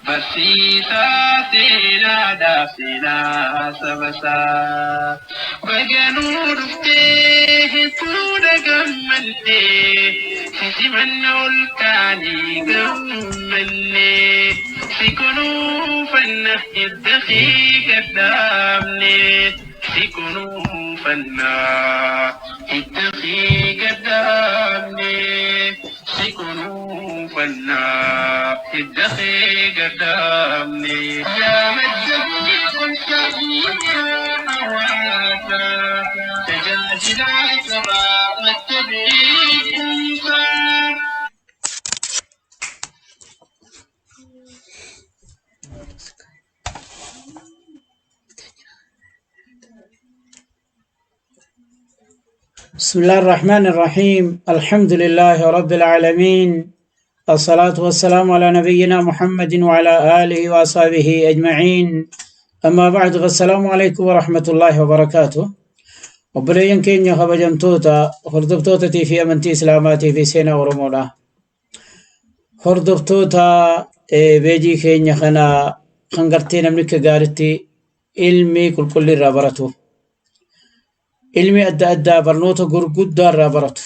Barsiisaa seenaadhaaf seenaa sabasaa. Baganuu dhuftee hedduudha gammannee si simanna ol kaanii gammannee si kunuunfanna hidda kee gadhaabne si kunuunfanna hidda kee gadhaabne si kunuunfanna hidda kee gadhaabne. Yaa madda beekumsaa fi hawaasaa tajaajilaa sabaa madda beekumsaa. بسم الله الرحمن الرحيم، الحمد لله رب العالمين، الصلاة والسلام على نبينا محمد وعلى آله وأصحابه أجمعين، أما بعد، فالسلام عليكم ورحمة الله وبركاته. Obboleeyyan keenya kabajamtoota hordoftootaatii fi amantii Islaamaatii fi seenaa Oromoodha. Hordoftoota beejii keenya kana kan gartee namni akka gaariitti ilmi qulqulli irraa baratu, ilmi adda addaa barnoota gurguddaa irraa baratu,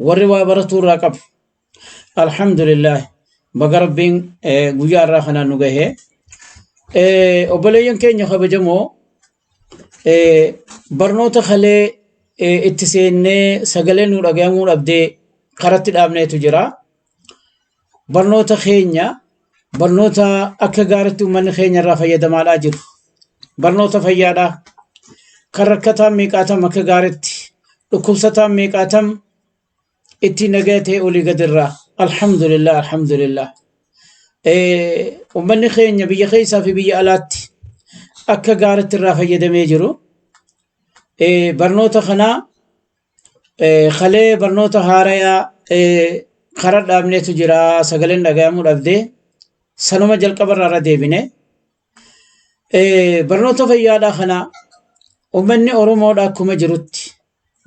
warri waa baratu irraa qabu. Alhamdulillah, baga Rabbiin guyyaa irraa kanaan nu gahee. Obboleeyyan keenya kabajamoo, barnoota kalee itti seennee sagalee nu dhaga'amuu dhabdee karatti dhaabneetu jira. Barnoota keenya, barnoota akka gaariitti uummanni keenya irraa fayyadamaadhaa jiru. Barnoota fayyaadhaa. Kan rakkataan meeqaatam akka gaariitti, dhukkubsataan meeqaatam ittiin nagaa ta'e olii gadirraa. Alhamdulillah, alhamdulillah. Uummanni keenya biyya keessaa fi biyya alaatti akka gaariitti irraa fayyadamee jiru. Barnoota kanaa kalee barnoota haarayaa karaa dhaabneetu jira, sagaleen dhaga'amuu dhabdee sanuma jalqabarraa irra deebine. Barnoota fayyaadhaa kana uummanni Oromoodhaa akkuma jirutti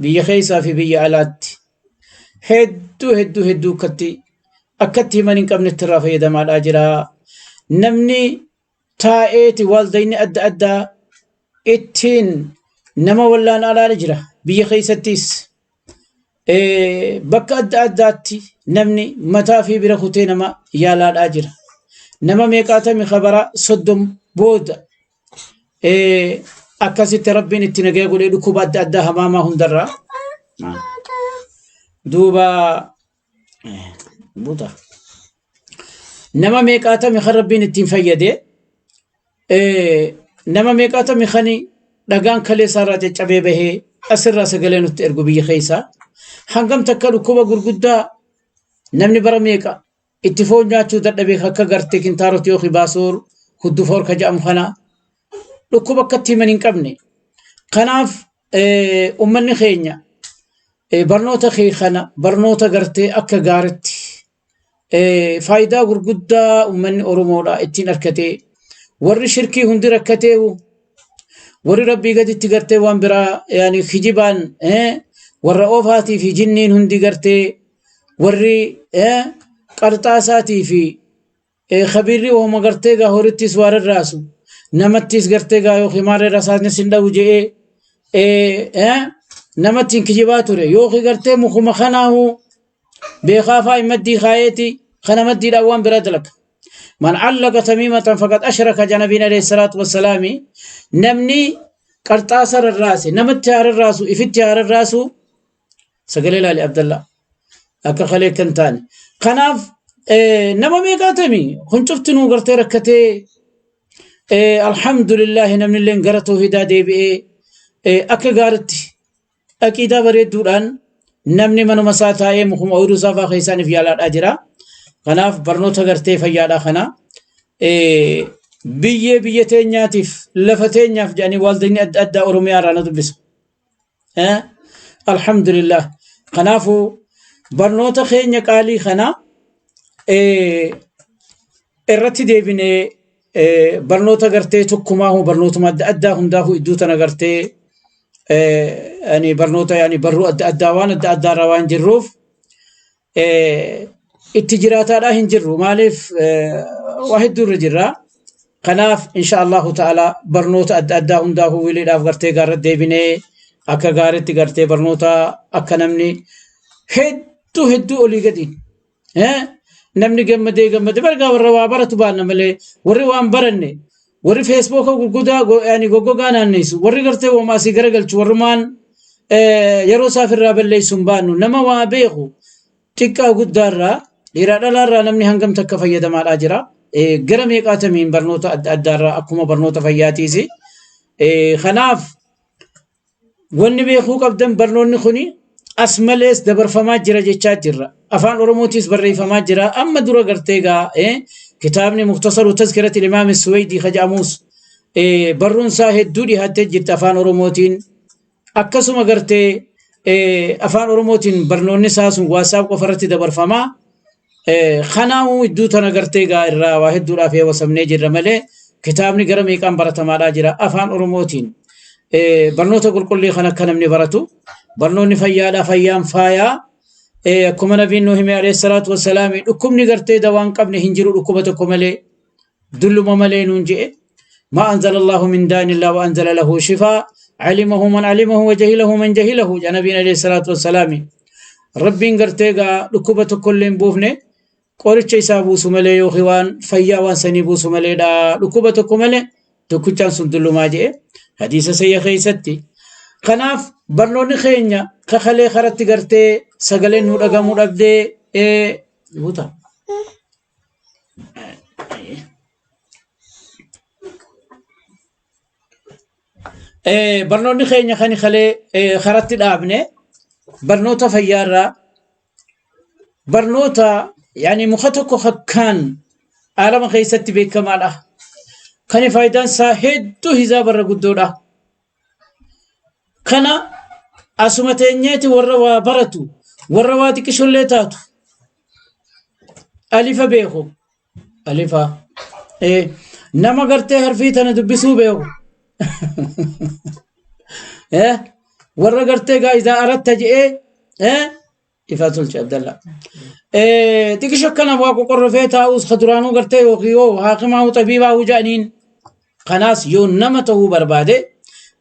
biyya keessaa fi biyya alaatti hedduu hedduu hedduu akkatti himan hin qabnetti irraa fayyadamaadhaa jira. Namni taa'eeti waldayni adda addaa ittiin nama wallaanaadhaa jira biyya keessattis. Bakka adda addaatti namni mataa fi bira kutee nama yaalaadhaa jira. Nama meeqaatami kabara 30 booda akkasitti Rabbiin itti nagaya godhee dhukkuba adda addaa hamaamaa hundarraa. Duuba buta. Nama meeqaatami kan Rabbiin ittiin fayyade, nama meeqaatami kan dhagaan kalee isaarraa caccabee bahee asirraa sagalee nutti ergu biyya keessaa. Hangam takka dhukkuba gurguddaa namni bara meeqa itti foon nyaachuu dadhabee akka gartee kintaaroti yookiin baasuur huddufoor ka jedhamu kana dhukkuba akkatti himan hin qabne. Kanaaf uummanni keenya barnoota kee kana barnoota gartee akka gaaritti faayidaa gurguddaa uummanni Oromoodha ittiin argatee, warri shirkii hundi rakkatee, warri Rabbii gaditti gartee waan biraa yaani kijibaan warra oofaatii fi jinniin hundi gartee warri qarxaasaatii fi khabiirri ooma gartee gaa horittis waa rarraasu namattis gartee gaa yookiin maarree rasaasnis hin dhabu je'ee namattiin kijibaa ture yookiin gartee mukuma kanaahu beekaa faa maddii kaayeeti kana maddiidhaan waan biraa dalaga. Man allaqa tamiimatan faqad ashraka janabiin alayhi salaatu wassalaami, namni qarxaasa rarraase namatti haa rarraasu ifitti haa rarraasu. Sagalee laali Abdallaa akka kalee kan taane. Kanaaf nama meeqaatami kun cufti nuu gartee rakkatee, alhamdulillah, namni illee gara toohidaa deebi'ee akka gaaritti aqiidaa bareedduudhaan namni manuma isaa taa'ee mukuma ooyiruu isaa fa'aa keessaaniif yaalaadhaa jira. Kanaaf barnoota gartee fayyaadhaa kana biyyee biyya teenyaatiif lafa teenyaaf jedhanii waldeenni adda addaa Oromiyaa irraa na dubbisa. Alhamdulillah. Kanaafuu barnoota keenya qaalii kana irratti deebinee barnoota gartee tokkumaahu barnootuma adda addaa hundaafuu iddoo tana gartee Yani barnoota yani barruu adda addaa waan adda addaarra waan jirruuf itti jiraataadhaa hin jirru. Maaliif waa hedduu irra jirra. Kanaaf insha Allahu ta'ala barnoota adda addaa hundaafuu wiliidhaaf gartee gaarra deebinee akka gaariitti gartee barnoota akka namni hedduu hedduu olii gadi namni gammadee gammadee bargaa warra waa baratu baanna malee warri waan baranne warri feesbuuka gurguddaa yani goggogaa naanneessu warri gartee womaa asii garagalchu warrumaan yeroo isaaf irraa balleessu hin baannu nama waa beeku xiqqaa guddaarraa dhiiraa dhalaarraa namni hangam takka fayyadamaadhaa jira. Gara meeqaatamiin barnoota adda addaarraa akkuma barnoota fayyaatiis. Kanaaf wanni beekuu qabdan barnoonni kuni as malees dabarfamaa jira jechaa jirra. Afaan Oromootiis barreeffamaa jira. Amma dura gartee gaa kitaabni Muktasaru Tazkirati Imaam Suweydii kaja'amuus barruun isaa hedduu dhihaattee jirti afaan Oromootiin. Akkasuma gartee afaan Oromootiin barnoonni isaa sun WhatsApp qofa irratti dabarfamaa. Kanaafuu iddoo tana gartee gaa irraa waa hedduudhaaf eewwasamnee jirra malee kitaabni gara meeqaan baratamaadhaa jira afaan Oromootiin. Barnoota qulqullii kan akka namni baratu barnoonni fayyaadhaa fayyaan faayaa akkuma nabiin nu hime alayhi salaatu wassalaami dhukkubni gartee dawaa hin qabne hin jiru dhukkuba tokko malee dulluma malee nuun je'e. ما أنزل الله من داء إلا وأنزل له شفاء علمه من علمه وجهله من جهله يا نبينا عليه الصلاة والسلام ربين gartee gaa dhukkuba tokkollee hin buufne qoricha isaa buusu malee yookiin waan fayyaa waan sanii buusu maleedha dhukkuba tokko malee tokkichaan sun dullumaa jedhe hadiisa sayya keessatti. Kanaaf barnoonni keenya kakalee karatti gartee sagaleen nu dhagamuu dhabdee buuta. Barnoonni keenya kan kalee karatti dhaabne barnoota fayyaarraa barnoota yani muka tokko hakkaan aalama keessatti beekamaadha. Kan faayidaan isaa hedduu hizaabarra guddoodha. Kana asuma teenyeeti warra waa baratu warra waa xiqqishollee taatu alifa beeku alifa nama gartee harfii tana dubbisuu beeku warra gartee gaa idaa aratta je'ee ifaa tolche Abdalla. Xiqqisho akkana waa qoqorrofee taa'us ka duraanuu gartee yookiin yoo haakimaa xabiibaa jedhaniin kanaas yoo nama ta'uu barbaade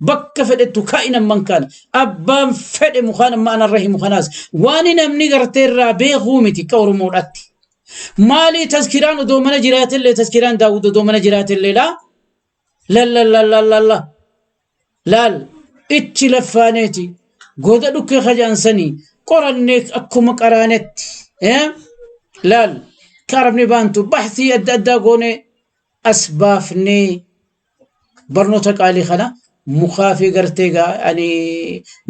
bakka fedhettu kaa'inan man kaana abbaan fedhe mukaan amma anarra himu kanaas waan namni gartee irraa beekuu miti akka Oromoodhaatti. Maalii taskiraan odoo mana jiraatellee taskiraan Daawud odoo mana jiraatellee laa lallallallalla laal itti laffaaneeti goda dhukkee kajaansanii qorannee akkuma qaraanetti laal ka arabni baantu baxsii adda addaa goone as baafnee barnoota qaalii kana mukaa fi gartee ani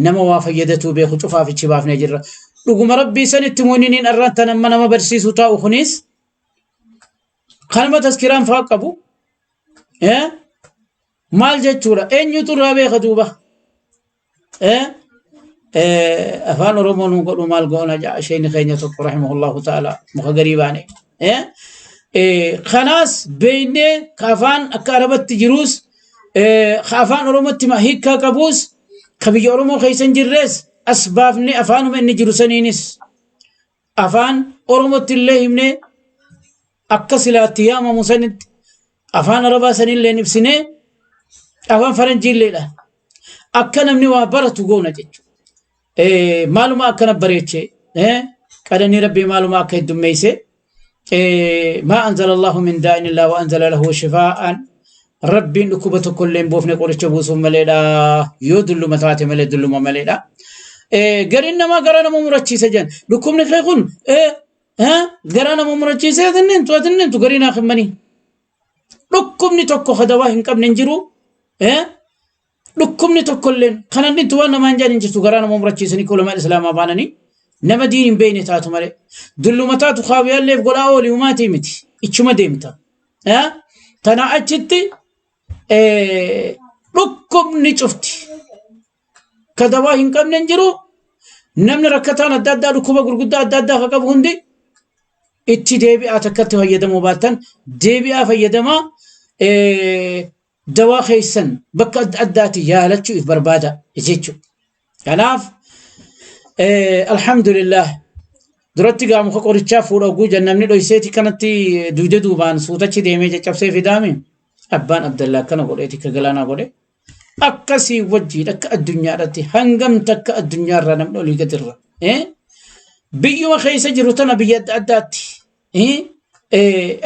nama waa fayyadatuu beeku cufaaf ichi baafnee jirra. Dhuguma rabbii sanitti muuniniin arraan tan amma nama barsiisu taa'u kunis kanuma taskiraan faa qabu. Maal jechuudha? Eenyutu irraa beeka duuba? Afaan Oromoo nu godhu maal goona ja'a isheen keenya tokko rahimahullahu ta'ala muka garii baane. Kanaas beeynee ka afaan akka Arabatti jiruus ka afaan Oromootti hiikkaa qabuus ka biyya Oromoo keessa hin jirres as baafnee afaanuma inni jiru saniinis afaan Oromootti illee himnee akka silaatti yaamamu sanitti afaan Arabaa sanillee ibsinee afaan Faranjiilleedha. Akka namni waa baratu goona jechuudha. Maaluma akkana bareeche qadanii rabbii maaluma akka heddummeeyse maa anzala Allahu min daa'in illaa wa anzala lahu shifaa'an rabbiin dhukkuba tokkollee hin buufne qoricha buusuun maleedha yoo dulluma taate malee dulluma maleedha. Gariin namaa garaa nama murachiisa jedhan dhukkubni kee kun garaa nama murachiisee atinneentu atinneentu gariin haa kimmanii. Dhukkubni tokko kadawaa hin qabne hin jiru. Dhukkubni tokkolleen kan inni waan namaan jedhan hin jirtu garaa nama murachiisanii ulamaan islaamaa baananii nama diin hin beekne taatu malee. Dulluma taatu kaawiyaalleef godhaa ooli humaatii miti ichuma deemta. Tanaa achitti dhukkubni cufti ka dawaa hin qabne hin jiru. Namni rakkataan adda addaa dhukkuba gurguddaa adda addaa ka qabu hundi itti deebi'aa takkatti fayyadamuu baattan deebi'aa fayyadamaa. Dawaa keessan bakka adda addaatti yaalachuuf barbaada jechuudha. Kanaaf alhamdulillah duratti gaa muka qorichaa fuudha oguu jenna namni dhoyseeti kanatti dugda duubaan suutachi deemee caccabsee fidaame abbaan Abdallaa akkana godheeti ka galaanaa godhe akkasii wajjiin akka addunyaadhaatti hangam takka addunyaarraa namni olii gadirra biyyuma keessa jiru tana biyya adda addaatti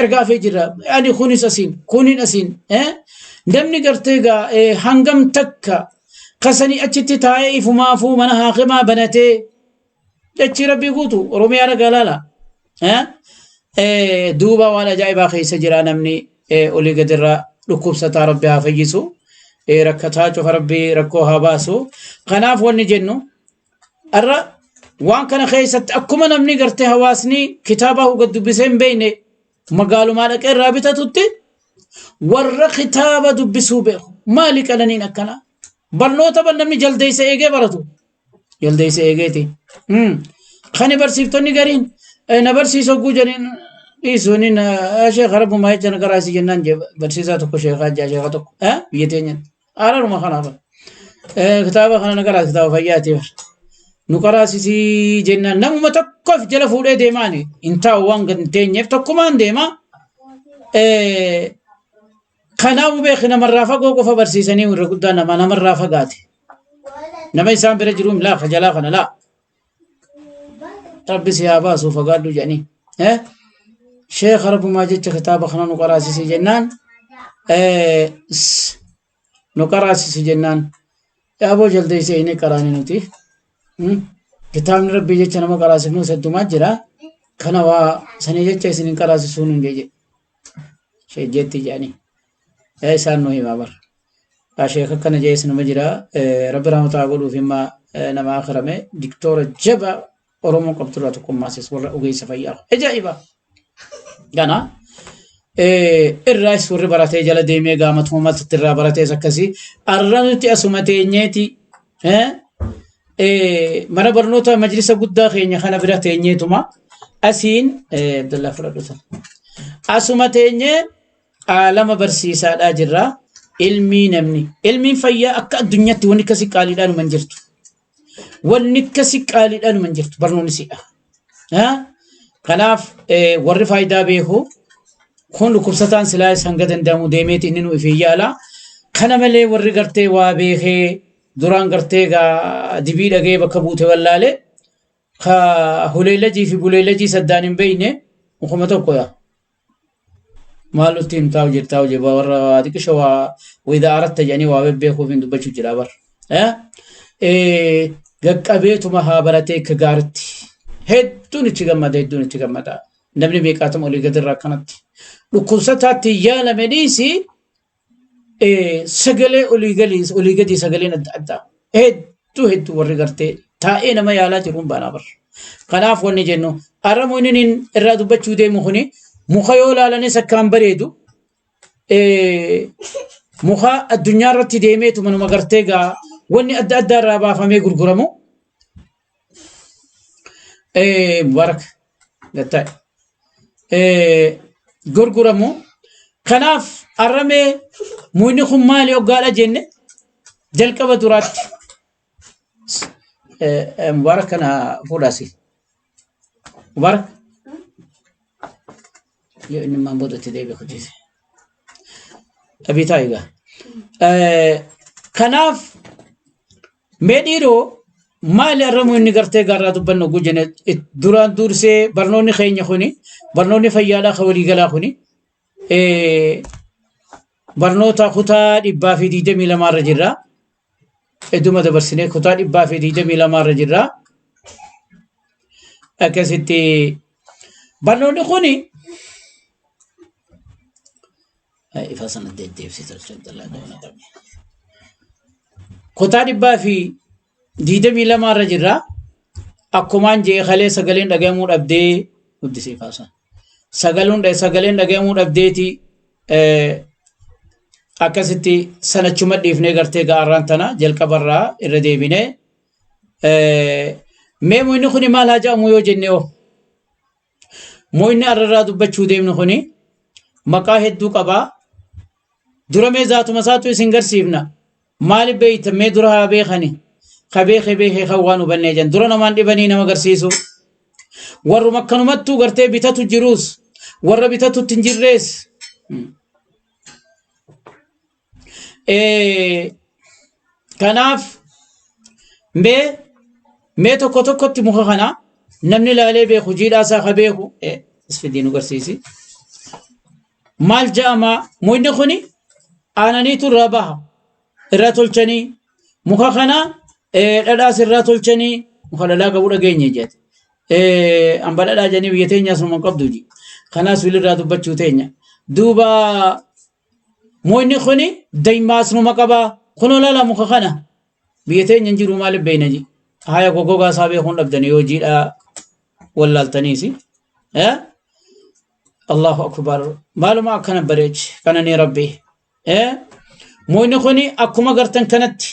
ergaafee jira ani kunis asiin kunin asiin namni gartee gaa hangam takka kasanii achitti taa'ee ifumaafuu mana haakimaa banatee dachii rabbii guutu Oromiyaa ragaa laala. Duuba waan ajaa'ibaa keessa jira namni olii gadirraa dhukkubsataa rabbi haa fayyisu. Rakkataa cufa rabbii rakkoo haa baasu. Kanaaf wanni jennu har'a waan kana keessatti akkuma namni gartee hawaasni kitaaba gad dubbisee hin beekne magaalumaa dhaqee irraa bitatutti warra kitaaba dubbisuu beeku. Maali qananiin akkanaa? Barnoota ban namni jaldeessa eegee baratu. Jaldeessa eegeeti. Kani barsiiftonni gariin na barsiisa hogguu jedhaniin dhiisuun sheekha rabbumaa jecha na garaasi jennaan jee barsiisaa tokko sheekhaa jaa sheekha tokko biyya teenyatti. Araaruma kanaaf. Kitaaba kana na garaasi kitaaba fayyaati bar. Nu qaraasisii jennaan namuma tokkoof jala fuudhee deemaani hin taa'u waan gad hin teenyeef tokkumaan deema. Kanaafuu beeki namarraa fagoo qofa barsiisanii irra guddaa nama namarraa fagaate. Nama isaan bira jiruun laa kajalaa kana laa. Rabbi si haa baasu fagaadhu jedhanii. Sheekha rabbumaa jecha kitaaba kana nu qaraasisi jennaan nu qaraasisi jennaan yaaboo jaldeessee inni qaraani nuti. Kitaabni rabbii jecha nama qaraasifnu heddumaa jira. Kana waa sanii jecha isin hin qaraasisuu nun jedhe. Sheejjeetti jedhanii. Isaan nu himaa bara. Sheekh akkana jees nama jira. Rabbi rahmataa godhuuf himma nama akirame diktoora jaba Oromoo qabdurraa tokkummaasis warra ogeessa fayyaa. Ajaa'iba! Gana irraas warri baratee jala deemee gaamatuma matatti irraa baratees akkasii. Arra nuti asuma teenyeeti. Mana barnoota majlisa guddaa keenya kana bira teenyeetuma asiin Abdallaa fudhadhu sana. Asuma teenyee aalama barsiisaadhaa jirra. Ilmii namni ilmiin fayyaa akka addunyaatti wanni akkasii qaaliidhaan hin jirtu. Wanni akkasii qaaliidhaan hin jirtu barnoonni siidha. Kanaaf warri faayidaa beeku kun dhukkubsataan silaa hanga danda'amu deemeeti inni nu ifii yaala. Kana malee warri gartee waa beekee duraan gartee gaa dibii dhagee bakka buute wallaalee ka huleelajii fi buleelajii saddaan hin beekne mukuma tokko yaa. Maal nutti himtaa jirtaa hojii warra waa xiqqisho waa wayida aratta jedhanii waa bebbeekuuf hin dubbachuu jira bar. Gaqqabeetuma haa baratee akka gaaritti. Hedduun itti gammada hedduun itti gammada. Namni meeqaatama olii gadirraa akkanatti. Dhukkubsataatti yaalame dhiisi sagalee olii galii olii gadii sagaleen adda addaa hedduu hedduu warri gartee taa'ee nama yaalaa jiruun baanaa bar. Kanaaf wanni jennu har'a inni irraa dubbachuu deemu kuni muka yoo ilaalanis akkaan bareedu muka addunyaa irratti deemeetu manuma gartee gaa wanni adda addaa irraa baafamee gurguramu. Mubarak gattaa'e. Gurguramu. Kanaaf har'amee mukni kun maali hoggaadha jenne jalqaba duraatti. Mubarak kana fuudhaasi. Mubarak. Yoo inni maan boodatti deebi'e hojjete. Dhabii taa'e egaa. Kanaaf mee dhiiroo maali har'a inni gartee gaarraa dubbannu oguu jenne duraan dursee barnoonni keenya kuni barnoonni fayyaadhaa kan waliigalaa kuni barnoota kutaa 122 irra jirra. Hedduma dabarsinee kutaa 122 irra jirra. Akkasitti barnoonni kuni ifa sana deddeebisee tolchee Abdallaa. Kutaa 122 irra jirra. Akkumaan jee kalee sagaleen dhaga'amuu dhabdee guddisee kaasan. Sagaleen dhaga'amuu dhabdeeti akkasitti sanachuma dhiifnee gartee gaarraan tana jalqabarraa irra deebinee mee muyni kuni maal haa jedhamu yoo jenne hoo muyni arrarraa dubbachuu deemnu kuni maqaa hedduu qabaa. Dura mee zaatuma isaatu isin garsiifna. Maaliif beeytan mee dura haa beekani. Ka beeke beeke kan waan hubannee jan. Dura namaan dhibanii nama garsiisu. Warruma akkanumattuu gartee bitatu jiruus. Warra bitatutti hin jirrees. Kanaaf mee tokko tokkotti muka kana namni ilaalee beeku jiidhaa isaa ka beeku isfidii nu garsiisi. Maal ja'ama mukni kuni aananiitu irraa baha irraa tolchanii muka kana dhadhaas irraa tolchanii muka dhadhaa qabu dhageenye jedhe. Amba dhadhaa jedhanii biyya teenyaas numa hin qabdu ji. Kanaas wilirraa dubbachuu teenya. Duuba mukni kuni daymaas numa qaba. Kunoo laala muka kana biyya teenya hin jiru maaliif beeyna ji. Haya goggogaa isaa beekuun dhabdani yoo jiidhaa wallaaltaniisi. Allahu akbar. Maaluma akkana bareechi qananii rabbi. Mukni kuni akkuma gartan kanatti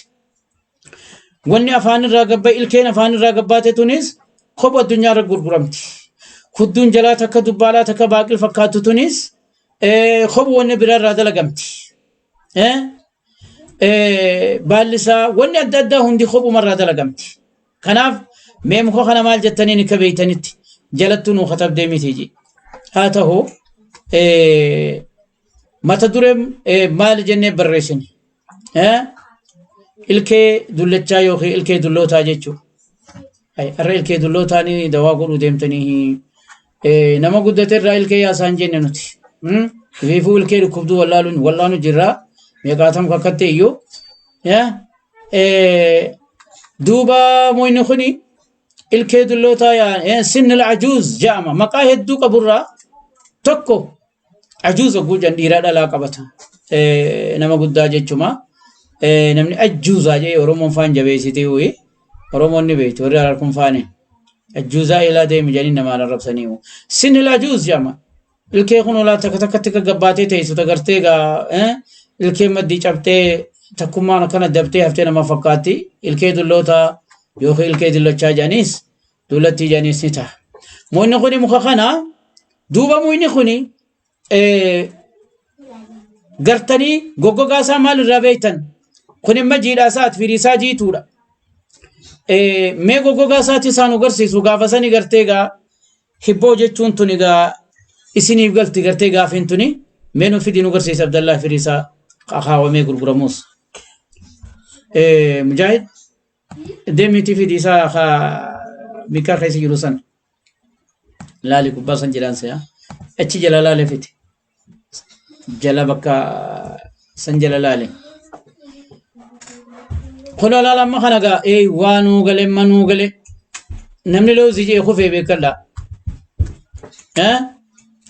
wanni afaan irraa gabba ilkeen afaan irraa gabbaate tunis kopha addunyaa irra gurguramti. Hudduun jalaa takka dubbaalaa takka baaqil fakkaattu tunis kophu wanni biraa irraa dalagamti. Baalli isaa wanni adda addaa hundi kophuma irraa dalagamti. Kanaaf mee muka kana maal jettaniin akka beeytanitti jalattuu nuu katabdee miti ji. Haa ta'u mata dureen maali jennee barreessine? Ilkee dullachaa yookiin ilkee dullootaa jechuudha. Har'a ilkee dullootaanii dawaa godhuu deemtanii nama guddate irraa ilkee yaasaa hin jenne nuti. Ifiifuu ilkee dhukkubduu wallaaluun wallaanu jirra. Meeqaatam kakkatte iyyuu. Duuba moyni kuni ilkee dullootaa yaa sinni ajuuz jedhama. Maqaa hedduu qaburraa tokko ajuuz hogguu jedhan dhiiraa dhalaa qabata. Nama guddaa jechuma. Namni ajuuzaa jedhee Oromoon faan jabeessitee wayii. Oromoon ni beekti warri harar kun faane. Ajuuzaa eelaa deemi jedhanii namaan arrabsanii. Sinni ajuuz jedhama. Ilkee kun olaa takka takkatti gaggabaatee teessu tagartee gaa ilkee maddii cabtee takkummaan akkana dabtee haftee nama fakkaatti. Ilkee dullootaa yookiin ilkee dullachaa jedhaniis dullattii jedhaniis ni ta'a. Mukni kuni muka kana duuba mukni kuni gartanii goggogaa isaa maal irraa beektan? Kun imma jiidhaa isaati firii isaa jiituudha. Mee goggogaa isaati isaan agarsiisu gaafa sani gartee gaa hibboo jechuun tuni gaa isiniif galti gartee gaafiin tuni mee nu fidii nu agarsiisa Abdallaa firii isaa akaawamee gurguramuus. Mujaahid deemiitii fidii isaa mikaa keessa jiru san laali gubbaa san jedhaan se'a achi jala laale fiti jala bakka san jala laale. Kunoo laala amma kana gaa ee waa nuu gale manuu gale namni loozii jedhe kufee beekadha.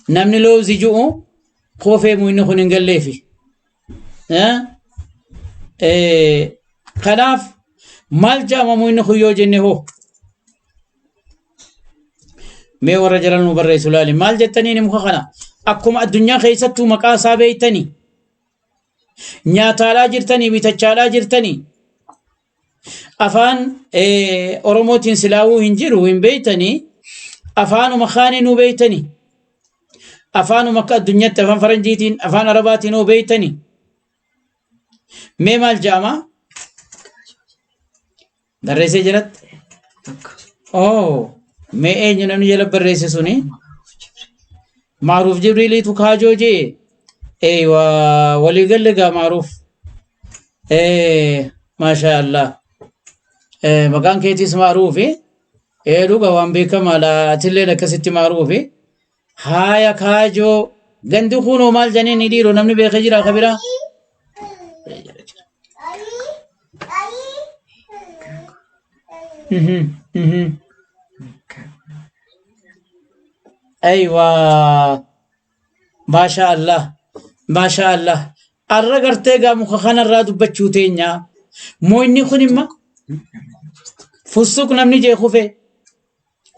Namni loozii ji'u kufee muyni kun hin galleefi. Kanaaf maal jedhama muyni kun yoo jenne hoo? Mee warra jala nu barreessu laali. Maal jettaniin muka kana? Akkuma addunyaa keessattuu maqaa isaa beektanii nyaataadhaa jirtanii bitachaadhaa jirtanii afaan Oromootiin silaawuu hin jiru hin beektanii afaanuma kaanii nu beektanii afaanuma akka addunyaatti afaan faranjiitiin afaan arabaatiin hoo beektanii mee maal jedhama? Barreessee jalatti? Oo mee eenyu namni jala barreesse suni? Maaruuf Jibriiliitu kaajoo jee. Eeywa waliigalle gaa Maaruuf. Maashaa Allah. Maqaan keetiis Maaruufi. Ee dhuga waan beekamaadha. Atilleen akkasitti Maaruufi. Haaya kaajoo gandi kunoo maal janiin ni dhiiroo namni beekee jira ka biraa. Aywa maashaa Allah maashaa Allah arra gartee gaa muka kanarraa dubbachuu teenya moyni kun imma fussuq namni jee kufee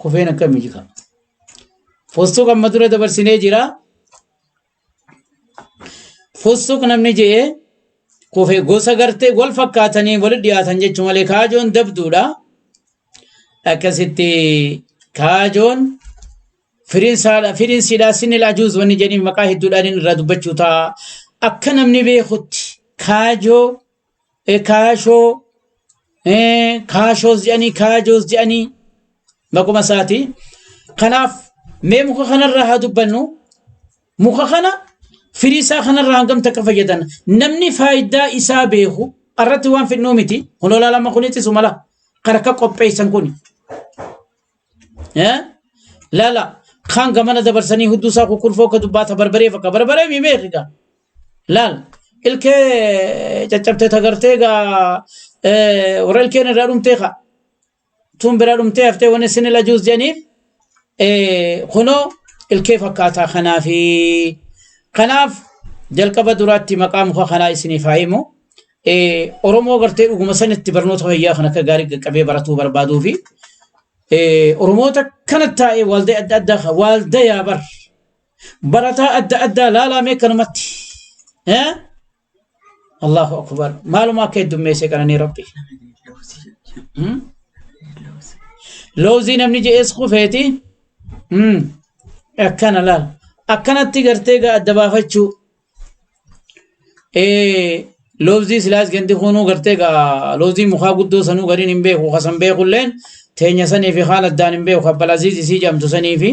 kufeen akkamii jika fussuq amma dura dabarsinee jira fussuq namni jee kufee gosa gartee wal fakkaatanii walitti dhiyaatan jechuu malee kaajoon dabduudha akkasitti kaajoon firiin siidhaa sinil ajuuz wanni jedhanii maqaa hedduudhaan inni irraa dubbachuu ta'a. Akka namni beekutti kaajoo, kaashoo, kaashoos jedhanii kaajoos jedhanii maquma isaati. Kanaaf mee muka kanarraa haa dubbannu. Muka kana firii isaa kanarraa hangam takka fayyadan namni faayidaa isaa beeku irratti waan fidnuu miti. Hololaa lama kunis mala kan akka qopheessan kuni. Laala kaan gamana dabarsanii hudduu isaa kukkurfoo akka dubbaata barbaree fakka barbaree mi beekiga. Laal ilkee caccabtee tagartee gaa warra ilkeen irraa dhumtee ka tun biraa dhumtee haftee wanni isin lajuus jedhaniif kunoo ilkee fakkaataa kanaafi kanaaf jalqaba duraatti maqaa muka kanaa isiniif haa himu. Oromoo gartee dhuguma sanitti barnoota fayyaa kan akka gaarii qaqqabee baratuu barbaaduu fi Oromoota kana taa'ee waaldaa adda addaa waaldayaa bar barataa adda addaa laalamee kanumatti. Allahu akbar maaluma akka heddummeesse qananii rabbi. Loozii namni je'ees kufeeti. Akkana laal akkanatti gartee gaa adda baafachuu. Loozii silaas gandi kunuu gartee gaa loozii mukaa guddoo sanuu gadiin hin beeku kasan beekulleen teenya sanii fi haala addaan hin beeku abbal aziz isii jedhamtu sanii fi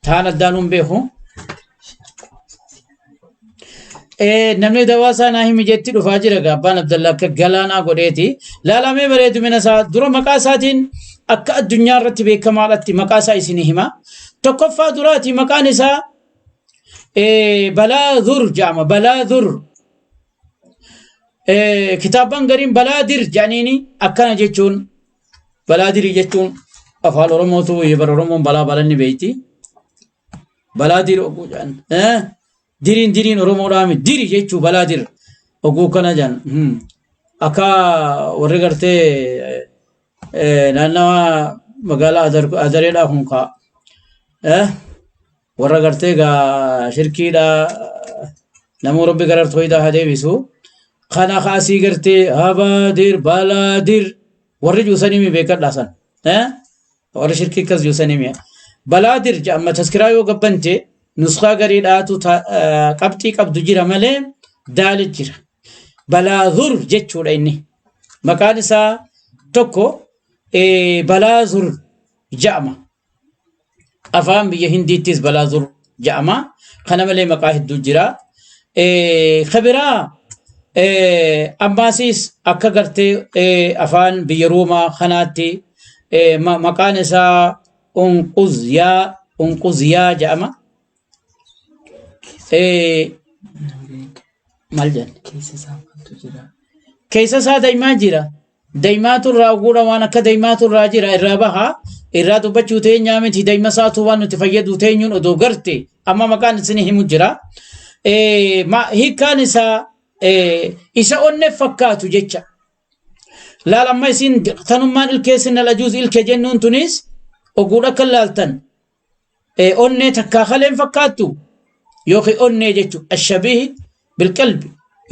taan addaan hin beeku. Namni dawaa isaa naa himi jetti dhufaa jira gaa abbaan Abdallaa akka galaanaa godheeti. Laalamee bareedu mina isaa dura maqaa isaatiin akka addunyaa irratti beekamaadhaatti maqaa isaa isinii hima. Tokkoffaa duraati maqaan isaa Balaadur jedhama. Balaadur. Kitaabban gariin Balaadir jedhaniini akkana jechuun Balaadirii jechuun afaan Oromootu bara Oromoon balaa balanni beeyti. Balaadir oguu jedhan. Diriin diriin Oromoodhaa miti. Diri jechuu balaadir oguu kana jedhan. Akka warri gartee naannawa magaalaa Adareedhaa kun kaa. Warra gartee gaa shirkiidhaa namuu rabbi gara tooyidaa haa deebisu. Kana kaasii gartee habaadir balaadir warri juusanii mi beekadhaa san. Warri shirkii akkas juusanii mi. Balaadir jedhama taskiraa yoo gabbante nuskaa gariidhaatu qabxii qabdu jira malee daali jira. Balaadur jechuudha inni. Maqaan isaa tokko balaazur jedhama. Afaan biyya Hindiittis balaazur jedhama. Kana malee maqaa hedduu jira. Kabiraa ammaasiis akka gartee afaan biyya Roomaa kanaatti maqaan isaa Unquzyaa jedhama. Maal jedhan? Keessa isaa maaltu jira? Keessa isaa daa'imaa jira. Daa'imaatu irraa guura waan akka daa'imaatu irraa jira irraa baha. Irraa dubbachuu teenyaa miti daa'ima isaatu waan nuti fayyadu teenyuun odoo garte amma maqaan isin himu jira. Hiikkaan isaa isa onne fakkaatu jecha. Laal amma isin tanummaan ilkee sinna lajuus ilkee jennuun tunis oguudha akka laaltan. Onnee takkaa kaleen fakkaattu yookiin onnee jechuudha. Ashabihi bilqalbi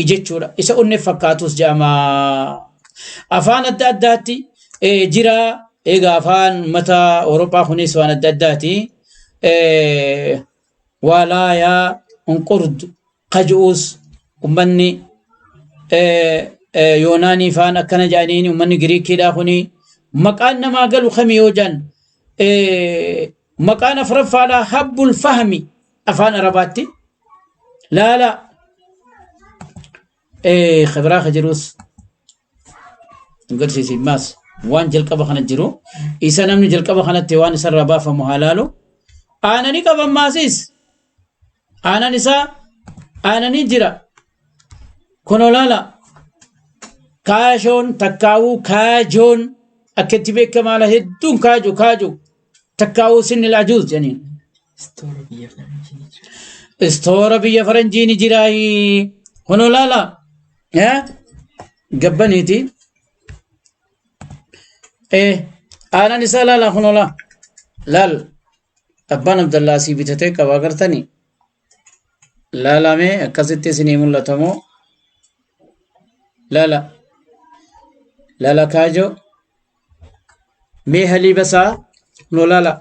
jechuudha. Isa onnee fakkaatus jedhama. Afaan adda addaatti jira. Egaa afaan uummata Awurooppaa kunis waan adda addaati. Waalaayaa, unqurd, kaju'us uummanni Yoonaanii faan akkana jedhaniin uummanni Giriikiidhaa kuni maqaan namaa galu kami yoo jedhan maqaan afuraffaadhaa habbul fahmi afaan Arabaatti laala khibiraa ka jirus agarsiisi maas waan jalqaba kana jiru isa namni jalqaba kanatti waan isarraa baafamu haa laalu aananii qaban maasis aanan isaa aananii jira kunoo laala kaashoon takkaawuu kaajoon akka itti beekamaala hedduun kaajo kaajo takkaawuu sinni laajuus jedhaniin. Istoora biyya faranjii ni jira. Istoora biyya faranjii ni jiraayi. Kunoo laala gabbaniiti. Aanan isaa laala kunoo laala. Laal abbaan Abdallaa asii bitatee qaba agartanii. Laalamee akkasitti isinii mul'atamoo. Laala. Laala kaajoo. Mee haliiba isaa kunoo laala.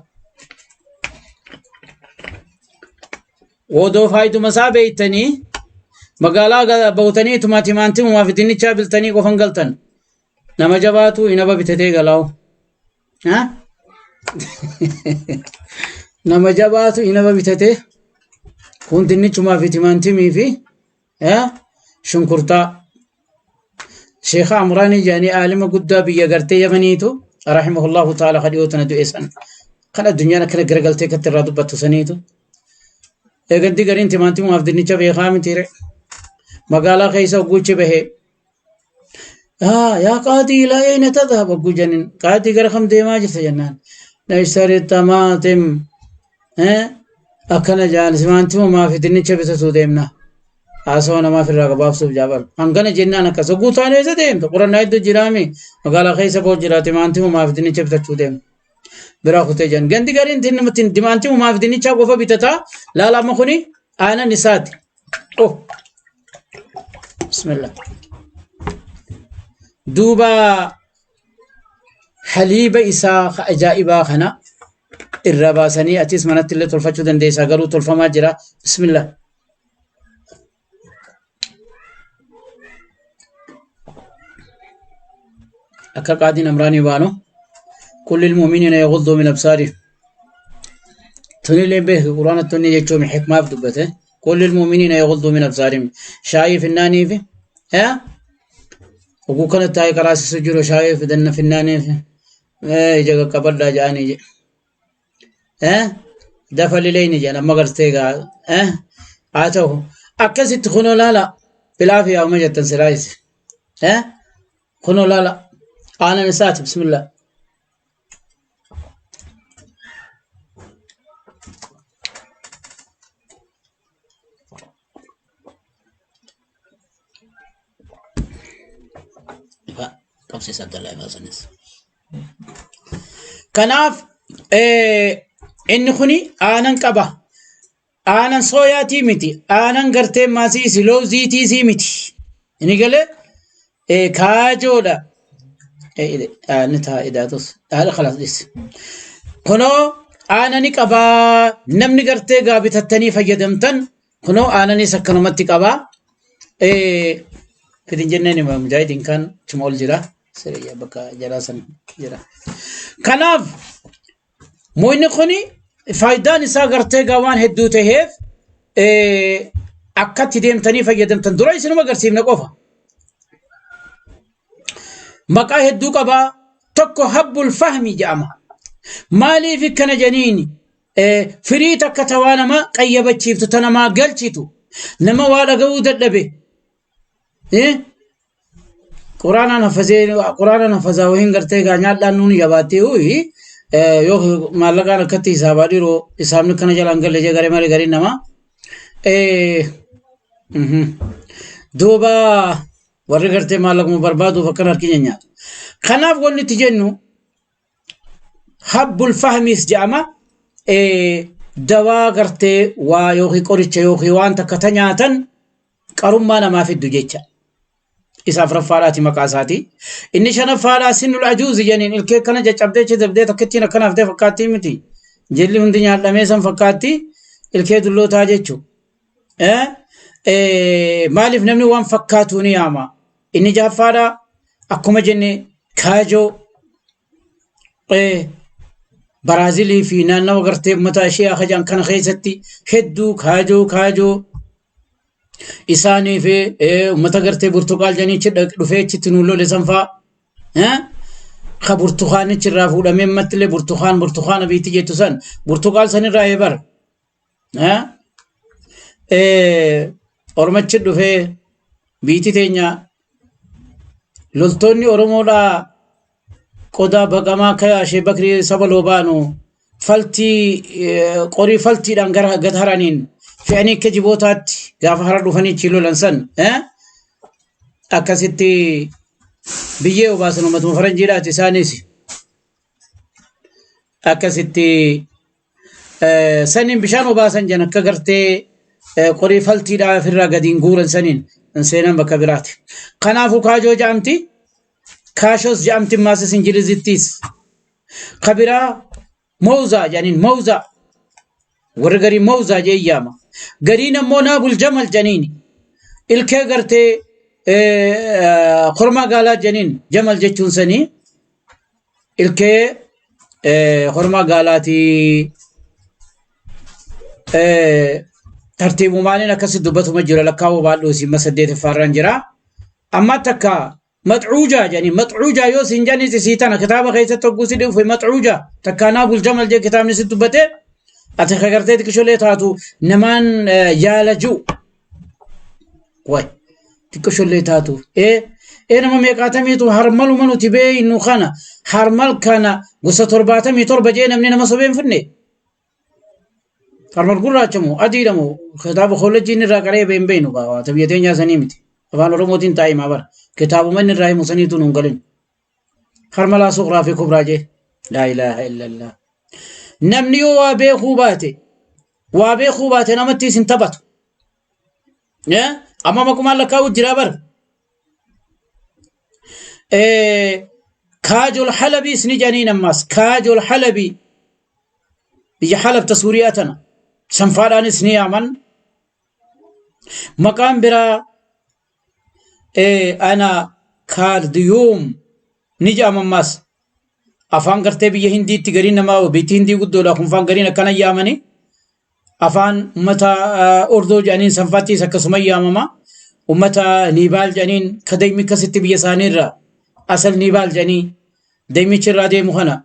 Odoo faayiduma isaa beeytanii magaalaa bawtanii timaantimumaa fi dinnichaa biltanii qofan galtan. Nama jabaatu inaba bitatee galaawu. Nama jabaatu inaba bitatee kun dinnichumaa fi timaantimii fi shunkurtaa. Sheekha Amraanii jedhanii aalima guddaa biyya gartee Yamaniitu rahimahullahu ta'ala kadhiyoo tana du'e san. Kan addunyaan akkana garagaltee akkatti irraa dubbattu saniitu. Eeganti gariin timaantimumaaf dinnicha beekaa mitiire. Magaalaa keessa hogguuchi bahee. Yaa qaadii ilaa ayna tadhhab hogguu jennin. Qaadii gara kam deemaa jirta jennaan. Nashtari xamaatim. Akkana jaan timaantimumaa fi dinnicha bitatuu deemna. Haasawaa namaaf irraa gabaabsuuf jaabal. Hangana jennaan akkas hogguu taanee isa deemta. Qorannaa hedduu jiraami. Magaalaa keessa boo jira timaantimumaa fi dinnicha bitachuu deemna. Biraa kutee jiran. Gandi gariin timaantimumaa fi dinnichaa qofa bitataa. Laala amma kuni aanan isaati. Oh. Bismillah. Duuba haliiba isaa ajaa'ibaa kana irraa baasanii atis manatti illee tolfachuu dandeessaa garuu tolfamaa jira. Bismillah. Akka qaadiin Amraanii baanu kulli mu'miniina yaghuddu min absaarihim. Tunillee beeku quraana tunni jechuun hikmaaf dubbate. Kulli mu'miniina yaghuddu min absaarihim. Shaayii finnaanii fi oguu kana taa'ee karaasisu jiru shaayii fidanna finnaanii fi ija qaqqabadhaa jedhanii jedhe. Dafa lileeni jedhan amma gartee gaa haa ta'u akkasitti kunoo laala bilaa fi yaa'uma jettan silaayis. Kunoo laala aanan isaati bismillah. Qabsiisa Abdallaa Ibaasanis. Kanaaf inni kuni aanan qaba. Aanan sooyaatii miti. Aanan gartee maasii looziitiisii miti. Inni galee kaajoodha. Inni taa idaatus. Khalaas dhis. Kunoo aanani qabaa. Namni gartee gaa bitattanii fayyadamtan kunoo aananis akkanumatti qabaa. Fidin jenneen mujaahidiin kan chuma ol jira. Sirriyaa bakka jalaa san jira. Kanaaf mo'inni kuni faayidaan isaa gartee gaa waan hedduu taheef akkatti deemtanii fayyadamtan dura isinuma agarsiifna qofa. Maqaa hedduu qabaa. Tokko habbul fahmi jedhama. Maaliif akkana janiini? Firii takka tawaa nama qayyabachiiftu ta namaa galchitu nama waa dhaga'uu dadhabe. Quraanaan hafazee quraanaan hafazaa wahiin gartee gaa nyaadhaan nuuni jabaattee huyi yoo maallaqaan akkatti hisaabaa dhiiroo hisaabni kana jalaan galle jee garee malee gariin namaa. Duuba warri gartee maallaquma barbaaduuf akkana harki nyaatu. Kanaaf wanni itti jennu habbul fahmis jedhama. Dawaa gartee waa yookiin qoricha yookiin waan takka ta nyaatan qarummaa namaa fiddu jecha. Isa afuraffaadhaati maqaa isaati. Inni shanaffaadhaa sinnul ajuuzi jeniin ilkee kana caccabdee achi dabdee takkittiin akkana haftee fakkaattii miti. Jilli hundi nyaadhamee san fakkaatti ilkee dullootaa jechuudha. Maaliif namni waan fakkaatu ni yaama. Inni jahaffaadhaa akkuma jenne kaajoo Baraazilii fi naannawa gartee uummata ishee akajaan kana keessatti hedduu kaajoo kaajoo isaanii fi uummata gartee burtukaal jedhanii dhufee achitti nuun lole san fa'aa. Ka burtukaanichi irraa fuudhamee ammattillee burtukaan burtukaana biitti jettu san burtukaal sanirraa eebar. Ormachi dhufee biitti teenya loltoonni Oromoodhaa qodaa baqamaa akka Ashee Bakrii saba loobaanu faltii qorii faltiidhaan gara gad haraniin fe'anii akka jibootaatti gaafa hara dhufanii achi lolan san akkasitti biyyee obaasan uummatuma faranjiidhaati isaanis akkasitti saniin bishaan obaasan jan akka gartee qorii faltiidhaa ofirraa gadiin guuran saniin hin seenan bakka biraati. Kanaafuu kaajoo jedhamti. Kaashos jedhamti maasis Ingilizittis. Kabiraa mawzaa jedhaniin mawzaa. Warri garii mawzaa jee yaama. Gariin ammoo naabul jamal janiini. Ilkee gartee kormaa gaalaa janiin jamal jechuun sanii ilkee kormaa gaalaatii tartiibumaaniin akkasi dubbatuma jira lakkaa'uu baadhuu simma saddeetaffaarraan jira. Amma takka maxcuujaa jedhanii maxcuujaa yoo siin jedhanis isii tana kitaaba keessatti hogguu si dhufe maxcuujaa takka naabul jamal jee kitaabni si dubbate ati kagartee xiqqisholee taatu namaan yaala ji'u. Way xiqqisholee taatu ee ee nama meeqaatamiitu harmaluma nuti beeynu kana harmal kana gosa 77 jee namni nama sobee hin finne. Harmal gurraacha moo adiidha moo kitaaba koolleejjiin irraa qaree hin beeynu gaa biyya teenyaa sanii miti. Afaan Oromootiin taa'ee maa bara kitaabuma inni irraa himu saniitu nuun galin. Harmalaa suqraa fi kubraa jee. Laa ilaaha illallah. Namni yoo waa beekuu baate waa beekuu baate namatti isin taphatu. Amma maqumaan lakkaa'u jira bara. Kaajol halabiis ni jedhaniin ammaas kaajol halabii biyya halab ta Suuriyaa tana sanfaadhaanis ni yaaman. Maqaan biraa ana kaardiyuum ni jedhama ammaas. Afaan gartee biyya Hindiitti gariin namaa biyyi Hindii guddoodha kun faan gariin akkana yaamani. Afaan ummata Ordoo jedhaniin sanfaattis akkasuma yaamama. Ummata Niibaal jedhaniin ka deemni akkasitti biyya isaaniirra asal Niibaal jedhanii deemichi irraa deemu kana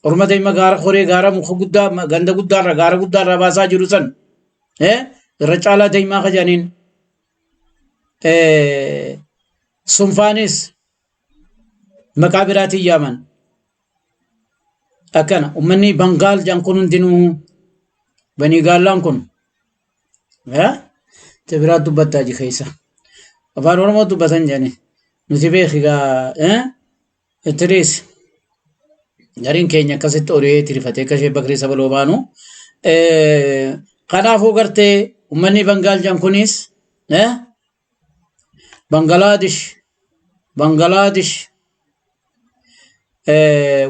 orma deema gaara koree gaara muka guddaa ganda guddaarra gaara guddaarra baasaa jiru san irra caalaa deemaa ka jedhaniin sunfaanis maqaa biraatiin yaaman. Akkana ummanni Bangaal jedhan kun hundinuu banii gaallaan kun te biraa dubbattaa ji keessa. Afaan Oromoo dubbatan jedhani nuti beeki gaa tiriis gariin keenya akkasitti ori'ee tirifatee akka ishee bakrii sabaloo baanu. Kanaafuu gartee ummanni Bangaal jedhan kunis Bangalaadish Bangalaadish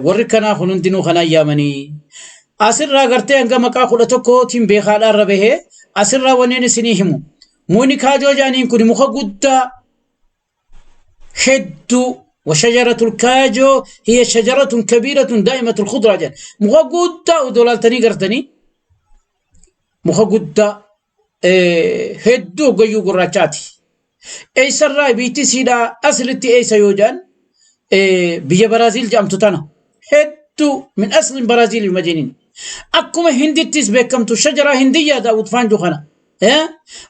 warri kanaa kun hundinuu kanaan yaamanii asirraa gartee hanga maqaa 11tiin beekaadhaan irra bahee asirraa wanneen isinii himu. Mukni kaajoo jedhaniin kun muka guddaa hedduu وشجرة الكاجو هي شجرة كبيرة دائمة الخضرة جن muka guddaa odoo laaltanii gartanii muka guddaa hedduu gayyuu gurraachaati. Eessarraa biitti siidhaa aslitti eessa yoo jedhan biyya Baraaziil jedhamtu tana hedduu min aslin Baraaziil majiniin. Akkuma Hindittis beekamtu shajaraa Hindiyyaa Daawud Faanjuu kana.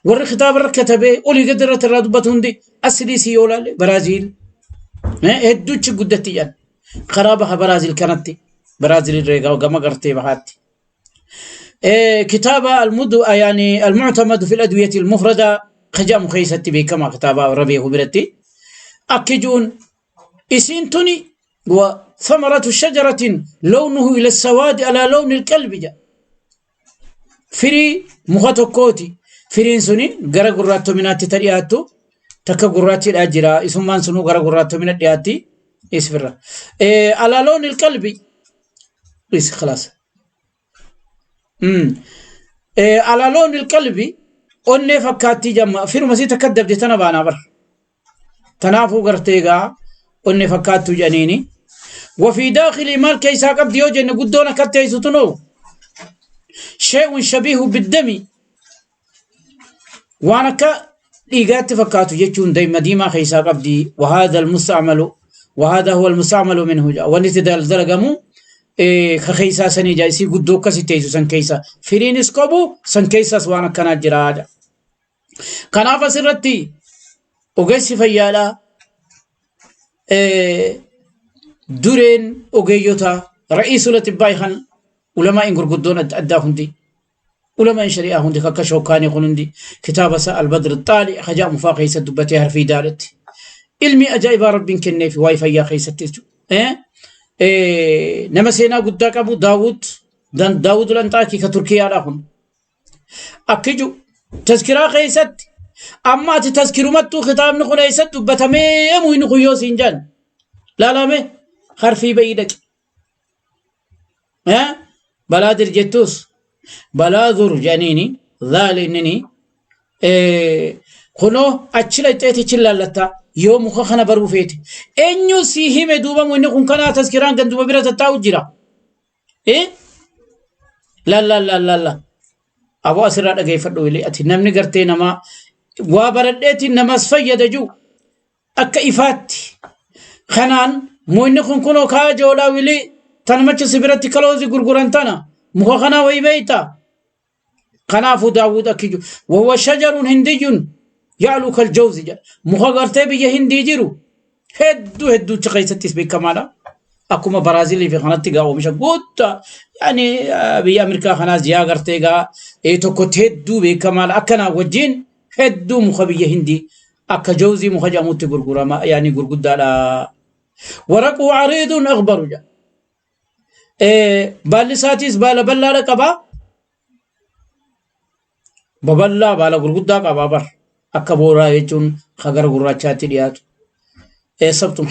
Warri kitaaba irra katabee olii gadi irratti irraa dubbatu hundi aslii si yoo laalle Baraaziil hedduuchi guddatti jedhan. Karaa baha Baraaziil kanatti Baraaziil irra gama gartee bahaatti. كتاب المد يعني المعتمد في الأدوية المفردة خجام خيستي بكما كتاب ربيه برتي أكجون إسنتني وثمرة شجرة لونه إلى السواد على لون الكلب جا فري مخطوكوتي فرين سني غرا غراتو مناتي ترياتو تكا غراتي الأجرا اسمان سنو غرا غراتو من الدياتي اسفر على لون الكلب بس خلاص على لون القلب onnee fakkaattii jamma firuma sii takka dabde tana baanaa bar tanaafuu gartee gaa onnee fakkaattuu jedhaniini وفي داخل maal keessaa qabdi yoo jenne guddoon akka teessu tunoo شيء شبيه بالدم waan akka dhiigaatti fakkaatu jechuun deema diimaa keessaa qabdi وهذا المستعمل وهذا هو المستعمل منه wanni itti dalagamu ka keessaa sanii jaa isii guddoo akkasi teessu san keessa firiinis qabu san keessas waan akkanaa jira. Kanaaf asirratti ogeessi fayyaadhaa dureen ogeeyyota ra'iisul atibbaa'ii kan ulamaa'in gurguddoon adda addaa hundi ulamaa'in shari'aa hundi akka shookaanii kun hundi kitaaba isaa albadr xaali hajaa mufaa keessa dubbatee harfii daaletti ilmi ajaa'ibaa rabbiin kenneef waa'ee fayyaa keessatti jechuudha. Nama seenaa guddaa qabu Daawud Daawud Lanxaakii ka Turkiyaadhaa kun akkiju tazkiraa keessatti amma ati tazkirumattuu kitaabni kun eessatti dubbatamee muyni kun yoo siin jaan laalame harfii bayii dhaqi. Balaadir jettus balaadur jedhaniini Dhaali innini kunoo achi dhaqxeeti laallatta yoo muka kana baruu feete. Eenyu sii hime duuba inni kun kanaa taskiraan ganduma bira tattaa'u jira. Laal laal laal laal laal. Aboo asirraa dhageeffadhu wili ati namni gartee namaa waa baradheetiin namas fayyada jiru akka ifaatti. Kanaan mukni kun kunoo kaajoodha wili tanmacha si biratti kaloozi gurguran tana muka kanaa wayi beeyta. Kanaafuu Daawud akki jiru. Wahuwa shajarun hindiyyun ya'lu kal jawzi jedha. Muka gartee biyya hindii jiru hedduu hedduucha keessattis beekamaadha. Akkuma Baraazilii fi kanatti gaa oomisha guddaa yaani biyya Ameerikaa kanaas yaa gartee gaa tokkotti hedduu beekamaadha. Akkanaa wajjin hedduu muka biyya hindii akka jawzii muka jedhamutti gurgurama yaani gurguddaadha. Waraquu ariidun akbaru jedha. Baalli isaatiis baala bal'aadha qabaa. Babal'aa baala gurguddaa qabaa bar akka booraa jechuun ka gara gurraachaatti dhiyaatu. Sabtum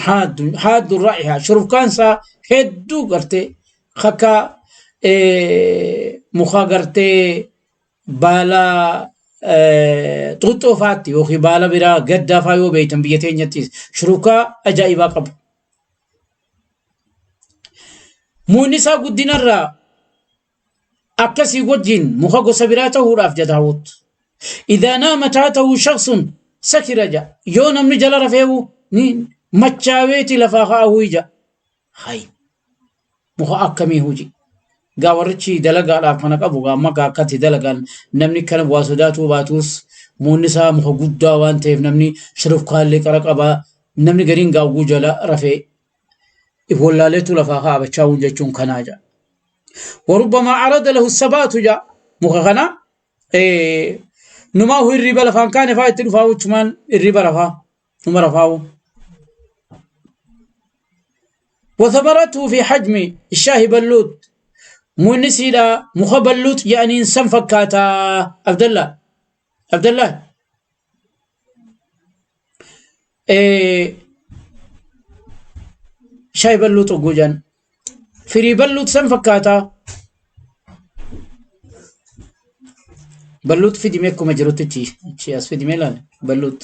haaddu raa'ihaa shurufkaan isaa hedduu gartee akka muka gartee baala xuuxxoo faatti yookiin baala biraa gaddaa faa yoo beektan biyya teenyattis shurufkaa ajaa'ibaa qabu. Muunni isaa guddinarraa akkasii wajjin muka gosa biraa ta'uudhaaf jedha Daawud. Idaa naama taatahu shakhsun sakira jedha. Yoo namni jala rafeewu ni machaaweeti lafaa kaa'uu ija. Hay muka akkamii huji. Gaa warrichi dalagaadhaaf kana qabu gaa amma gaa akkatti dalagaan namni kana waa sodaatuu baatus muunni isaa muka guddaa waan ta'eef namni shurufkaallee qara qabaa namni gariin gaawwuu jala rafee if wallaaleetu lafaa kaa'abachaa jechuun kanaa jedha. وربما عرض له الثبات جاء مخخنا إيه نما هو الربا لفان كان فايت رفاو تشمان الربا رفا نما رفاو وثمرته في حجم الشاي بلوت منسيلا مخ بلوت يعني انسان فكاتا عبد الله عبد الله إيه شاي بلوت وجوجان firii balluut san fakkaata. Balluut fidime akkuma jirutti achi as fidime ilaali balluut.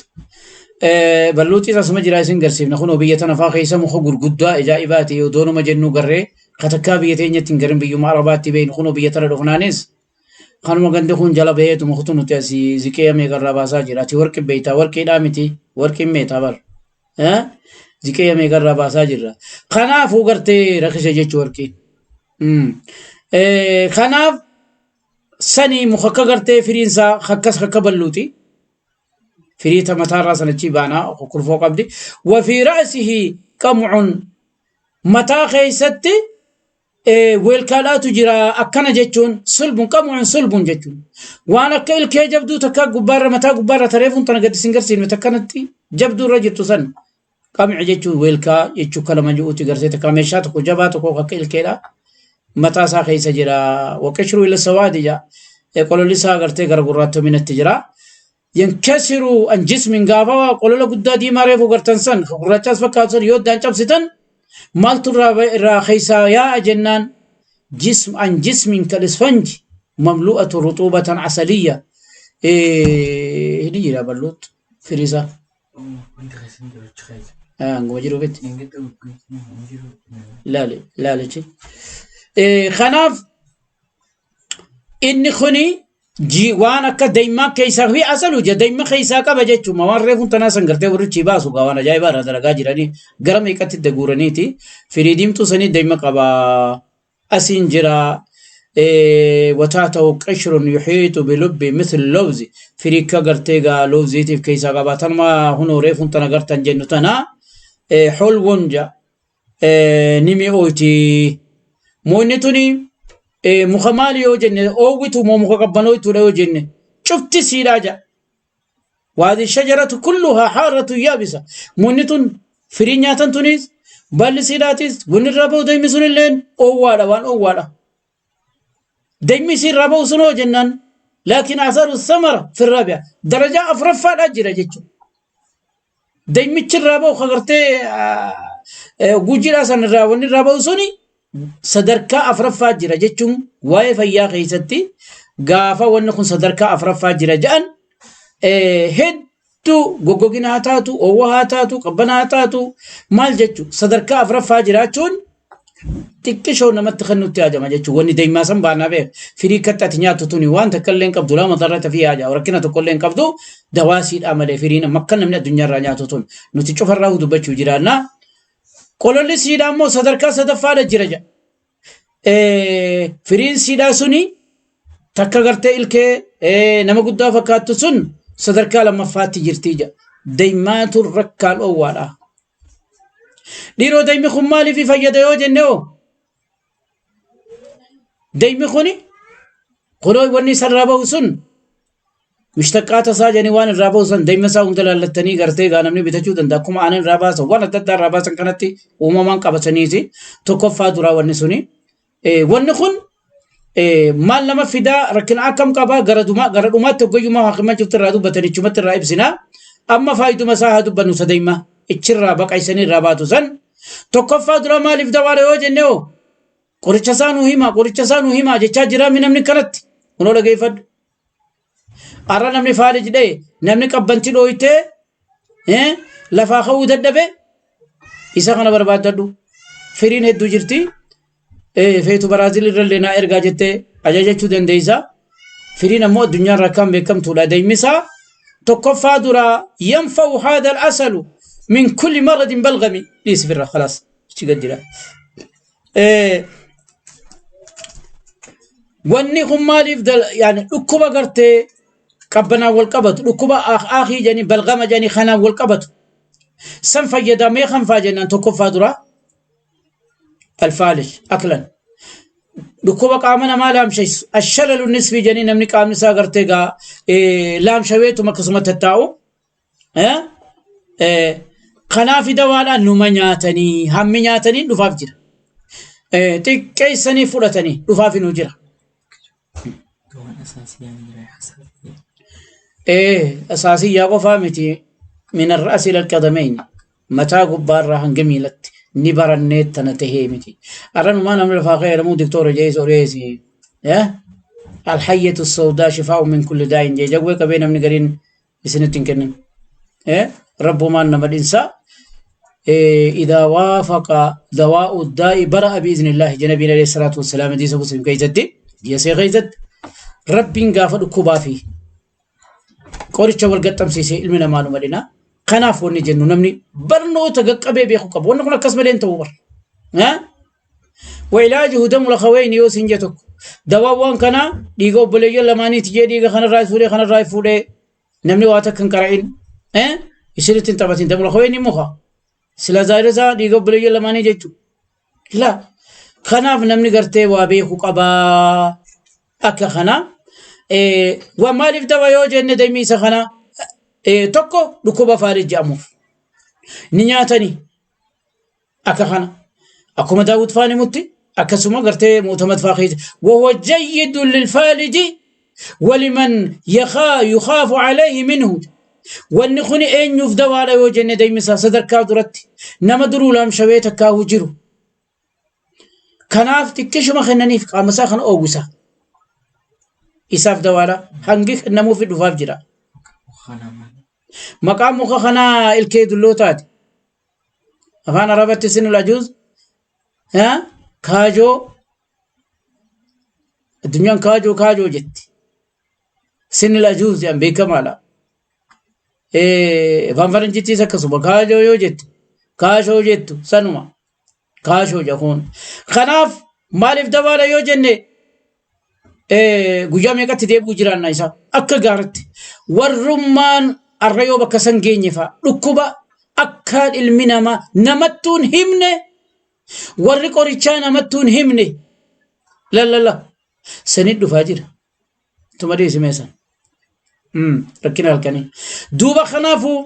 Balluutis asuma jira isin garsiifna kunoo biyya tana faa keessa muka gurguddaa ajaa'ibaati odoonuma jennu garree katakkaa biyya teenyatti hin garin biyyuma arabaatti beeynu kunoo biyya tana dhufnaanis kanuma gandi kun jala baheetu mukutu nuti asii ziqee meeqarraa baasaa jira ati warqi beeytaa warqiidhaa miti warqiin meetaa bar. Ziqee meeqarraa baasaa jirra. Kanaafuu gartee rakkise jechuu warqiin. Kanaaf sanii muka akka gartee firiinsaa akkas akka balluuti. Firii ta mataarraa sanachi baanaa kurfoo qabdi. Wafii ra'sihi qam'un mataa keessatti weelkaadhaatu jira akkana jechuun sulbun qam'un sulbun jechuun waan akka ilkee jabduu takka gubbaarra mataa gubbaarra tareefuun tana gadi sin garsiifne takkanatti jabduu irra jirtu san qam'i jechuun weelkaa jechuu kalama ji'uuti garsee takka meeshaa tokko jabaa tokko akka ilkeedha mataa isaa keessa jira waqishru ila sawaadi ja qololli isaa gartee gara gurraattominatti jira. Yankasiru an jismin gaafa qolola guddaa diimaa reefu gartan san gurraachaas fakkaatu san yoo addaan cabsitan maaltu irraa keessaa yaa'a jennaan jism an jismin kal-isfanji mamlu'atu ruxuubatan asaliyya ni jira balluut firiisa Wanti keessa hin jiru achi keessa. Hanguma jiru beekti Hin gidduu hin jiru. laale laalichi kanaaf inni kuni waan akka daa'immaa keessaa fi asalu je daa'imma keessaa qaba jechuudha waan reefuun tanaa san gartee warrichi baasu gaa waan ajaa'ibaa irraa dalagaa jiranii gara meeqatti daguuraniiti firii diimtuu sanii daa'imma qaba asiin jira وتاته قشر يحيط بلب مثل اللوز فريكا غرتي غا لوزيتي كيسا قبا تنما هنو ريفون تنا غرتن جنو تنا حلو جا نمي اوتي مونتوني muka maali yoo jenne oowwitu moo muka qabbanooytuudha yoo jenne cufti siidhaa jedha. Waadi shajaratu kulluhaa haaratu yaabisa. Munni tun firii nyaatan tunis balli siidhaatis wanni irraa bahu dammi sun illeen oowwaadha waan oowwaadha. Dammi si irraa bahu sun hoo jennaan laakiin asaru samara firraa bi'a. Darajaa afuraffaadhaa jira jechuudha. Dammichi irraa bahu kagartee gujiidhaa san irraa wanni irraa bahu suni sadarkaa afuraffaa jira jechuun waa'ee fayyaa keessatti Gaafa wanni kun sadarkaa afuraffaa jira jedhan hedduu goggogina haa taatu, oowwa haa taatu, qabbana haa taatu, maal jechuun sadarkaa afuraffaa jiraachuun xiqqishoo namatti kan nutti haajama jechuun wanni deemaa san baanaa beek firii katti ati nyaattu tuni waan takka illee hin qabdu lama darra fi haaja rakkina tokko illee hin qabdu dawaasiidha malee firiin makka namni addunyaarraa nyaatu tun nuti cufarraa dubbachuu jiraannaa. Qololli siidhaa immoo sadarkaa sadaffaadha jira jedha. Firiin siidhaa suni takka gartee ilkee nama guddaa fakkaattu sun sadarkaa lammaffaatti jirti jedha. Deemaatu rakkaan dhoowwaadha. Dhiiroo deemni kun maaliif fayyada yoo jenne hoo? Deemni kuni kunoo wanni isarraa bahu sun mushtaqaata isaa jedhanii waan irraa bahu san deemna isaa hunda laallattanii gartee gaa namni bitachuu danda'a. Akkuma aannan irraa baasan waan adda addaa irraa baasan kanatti uumamaan qabataniiti tokkoffaa duraa wanni suni. Wanni kun maal nama fidaa rakkina akkam qabaa gara dhumaatti hoggayyumaa hakimaa jirtu irraa dubbatan ichumatti irraa ibsinaa. Amma faayiduma isaa haa dubbannu sadeemma ichirraa baqaysanii irraa baatu san. Tokkoffaa dura maaliif dawaadha yoo jenne hoo qoricha isaa nuu himaa qoricha isaa nuu himaa jechaa jira mi namni kanatti kunoo dhageeffadhu. Har'a namni faali jedhee namni qabbanti dhooytee lafaa ka'uu dadhabe isa kana barbaaddadhu. Firiin hedduu jirti. Feetu Baraazil irrallee naa ergaa jettee ajajachuu dandeessa. Firiin ammoo addunyaarra akkaan beekamtuudha. Deemmisaa tokkoffaa duraa yanfa'u haadha al-asalu min kulli maradin balgami dhiisi firra khalaas ichi gad jira. Wanni kun maaliif yaani dhukkuba gartee qabbanaan wal qabatu dhukkuba aakii jedhanii balgama jedhanii kanaan wal qabatu san fayyadamee kan faa jennaan tokkoffaa duraa alfaalij aklan dhukkuba qaama namaa laamshessu ashalalu nisfi jedhanii namni qaamni isaa gartee gaa laamshaweetuma akkasuma tattaa'u kanaaf dawaadhaan numa nyaatanii hammi nyaatanii dhufaaf jira. Xiqqeessanii fudhatanii dhufaaf inuu jira. Waan asaasiyyaa ni jira asaasiyyaa. Asaasiyyaa qofaa miti min arra'asi ilal qadamayn mataa gubbaarraa hanga miilatti ni barannee tana tahee miti. Arranumaa namni lafaa ka'e jedhamu diktoora jees oreesi. Alhayyatu sawdaa shifaa'u min kulli daa'in jee jawwee qabee namni gariin isinitti hin kennin. Rabbumaan nama dhinsaa. إذا وافق دواء الداء برأ بإذن الله جنبي عليه الصلاة والسلام دي مسلم كيزت دي سيغيزت ربي غافر كوبا في qoricha wal gaxxamsiisee ilmi namaa nu madina. Kanaaf wanni jennu namni barnoota qaqqabee beeku qabu. Wanni kun akkas malee hin ta'u bara. Wailaajihu damu lakawayni yoo sin jee tokko. Dawaan waan kanaa dhiiga obboleeyyan lamaaniiti jee dhiiga kanarraa fuudhee kanarraa fuudhee namni waa takka hin qara'in. Isinitti hin taphatin damu lakawayni muka. Sila zaayira isaa dhiiga obboleeyyan lamaanii jechuudha. La kanaaf namni gartee waa beeku qabaa akka kanaa. Waan maaliif dawa yoo jenne dammi isa kana tokko dhukkuba faalij jedhamuuf ni nyaatanii akka kana akkuma Daawud faan himutti akkasuma gartee Mu'tamad faa keessa wahuwa jayyidun lilfaaliji waliman yukhaafu alayhi minhu wanni kun eenyuuf dawaadha yoo jenne dammi isaa sadarkaa duratti nama duruu laamshawee takkaahuu jiru kanaaf xiqqishuma kennaniif qaama isaa kana oowwisa. Isaaf dawaadha. Hangi kennamuufi dhufaaf jira. Maqaan muka kanaa ilkee dullootaati. Afaan Arabaatti sinul ajuuz kaajoo addunyaan kaajoo kaajoo jetti. Sinul ajuuz jedhan beekamaadha. Afaan Faranjiittis akkasuma kaajoo yoo jettu kaashoo jettu sanuma kaashoo jedhuun. Kanaaf maaliif dawaadha yoo jenne guyyaa meeqatti deebi'uu jiraanna isaa akka gaaratti warrummaan arra yoo bakka san geenye fa'a dhukkuba akka ilmi namaa namattuun himne warri qorichaa namattuun himne lallala sanit dhufaa jira tuma dhiisimee san rakkina halkanii duuba kanaafuu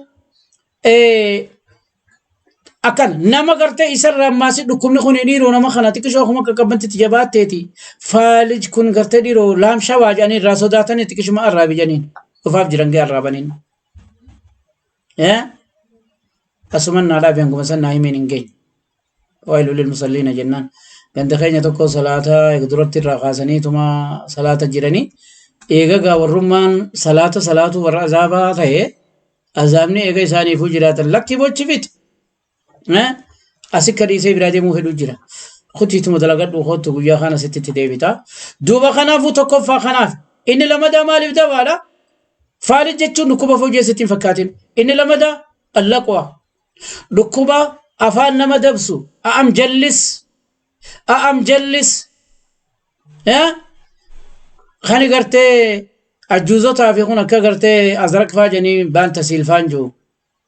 akkan nama gartee isarraa maasi dhukkubni kun dhiiroo nama kana xiqqishoo akkuma qaqqabbantitti jabaatteeti faalij kun gartee dhiiroo laamshawaa jedhanii irraa sodaatanii xiqqishuma arraabi jedhaniin dhufaaf jiran ga'e arraabaniin. Asuman naa dhaabi hanguma san naa himeen hin geenye. Wailu lil musalliina jennaan. Ganda keenya tokko salaata duratti irraa kaasaniituma salaata jiranii Eega gaa warrummaan salaata salaatu warra azaabaa ta'e azaabni eega isaaniifuu jiraatan lakki bochi fixi. Asi akka dhiisee biraa deemuu fedhu jira. Kutiituma dalagadhu kootu guyyaa kana sitti itti deebita. Duuba kanaafuu tokkoffaa kanaaf inni lamadaa maaliif dawaadha? Faalij jechuun dhukkuba fooyyee sitti hin fakkaatin. Inni lamadaa allaqwa. Dhukkuba afaan nama dabsu a'am jallis a'am jallis kan gartee ajjuuzotaa fi kun akka gartee azraq faa jedhanii baan tasiilfaan jiru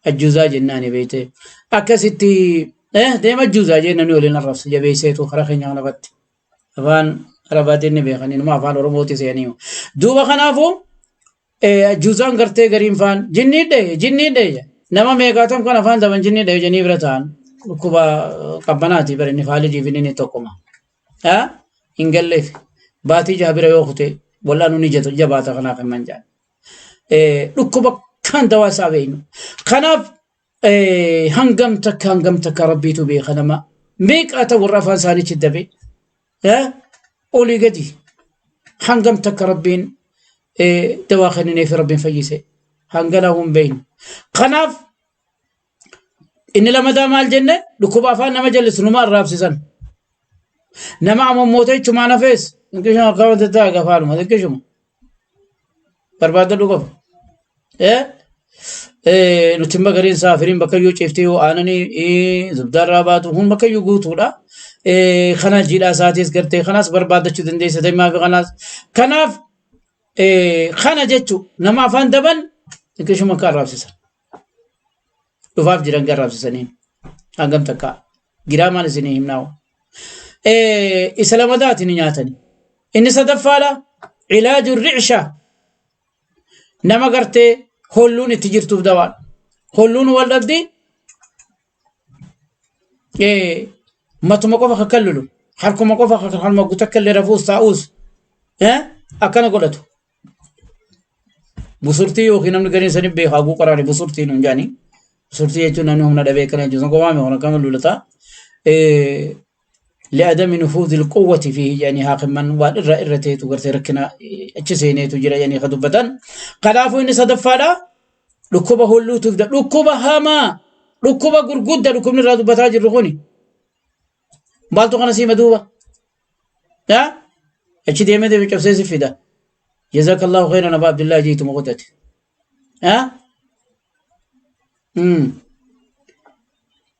ajjuuzaa jennaani beekte akkasitti deema ajjuuzaa jee namni waliin arrabsa jabeesseetu karaa keenya kanarratti afaan arabaatiin ni beekan inuma afaan oromooti seenii duuba kanaafuu ajjuuzaan gartee gariin faan jinnii dhaye jinnii dhaye nama meeqaatam kan afaan daban jinnii dhaye jennii bira ta'an dhukkuba qabbanaati bara inni faalijii fi inni tokkuma hin galleef baatii jaha bira yoo kute wal'aanuu ni jabaata kanaaf hin manjaan dhukkuba kan dawaa isaa beeknu kanaaf hangam takka rabbiitu beeka nama meeqaata warra afaan isaaniitti dabe olii gadi hangam takka rabbiin dawaa kennineef rabbiin fayyise hangana hin beeknu kanaaf inni lamadaa maal jenne dhukkuba afaan nama jallisu numa arraabsisan nama amammoota jechumaan hafees xiqqishuma akka wanta ta'a gafaanuma xiqqishuma barbaadadhu qofa nuti immoo gariin isaa firiin bakka iyyuu ciiftee yoo aananii zubdaarraa baatu kun bakka iyyuu guutuudha. Kana jiidhaa isaatis gartee kanaas barbaadachuu dandeessa deemaa fi kanaas. Kanaaf kana jechuun nama afaan daban xiqqishuma akka arraabsisan. Dhufaaf jiran arraabsisaniin hangam takka giraamaan isinii himnaawu. Isa lamadaati ni nyaatani. Inni sadaffaadha cilaaju ricsha nama gartee holluun itti jirtuuf dawaadha. Holluun wal dhabdi matuma qofa kakkallulu harkuma qofa harma gutakkallee rafuus taa'uus akkana godhatu. Busurtii yookiin namni gariin sanii beekaa haguu qoraani busurtii nuun jaanii. Busurtii jechuun namni humna dhabee akkana jechuun sun qofaame kun akkama lulataa. لعدم نفوذ القوة فيه يعني هاكمان وان إرى إرى تيتو غرتي ركنا أتشسينيتو جرا يعني خدوبتان قلافو إن صدفالا dhukkuba hulluutuuf dhukkuba hamaa dhukkuba gurguddaa dhukkubni irraa dubbataa jirru kuni maaltu kana siima duuba achi deemee deemee cabsee si fida jazakallahu khairan abaa abdullahi jiituma qotate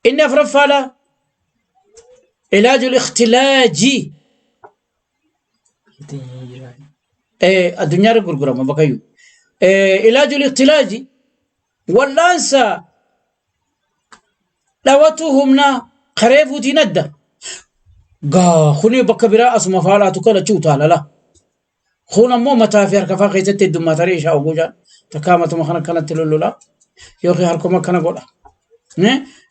inni afuraffaadha ilaaju ikhtilaaji addunyaarra gurgurama bakkayyuu ilaaju ikhtilaaji wal'aansa dhawatu humnaa karee fuutiin adda gaa kuni bakka biraa asuma faalaatu kana achi utaalala kun ammoo mataa fi harka faa keessatti heddummaatanii ishaa oguu jaan takkaa matuma kana kanatti lollola yookiin harkuma akkana godha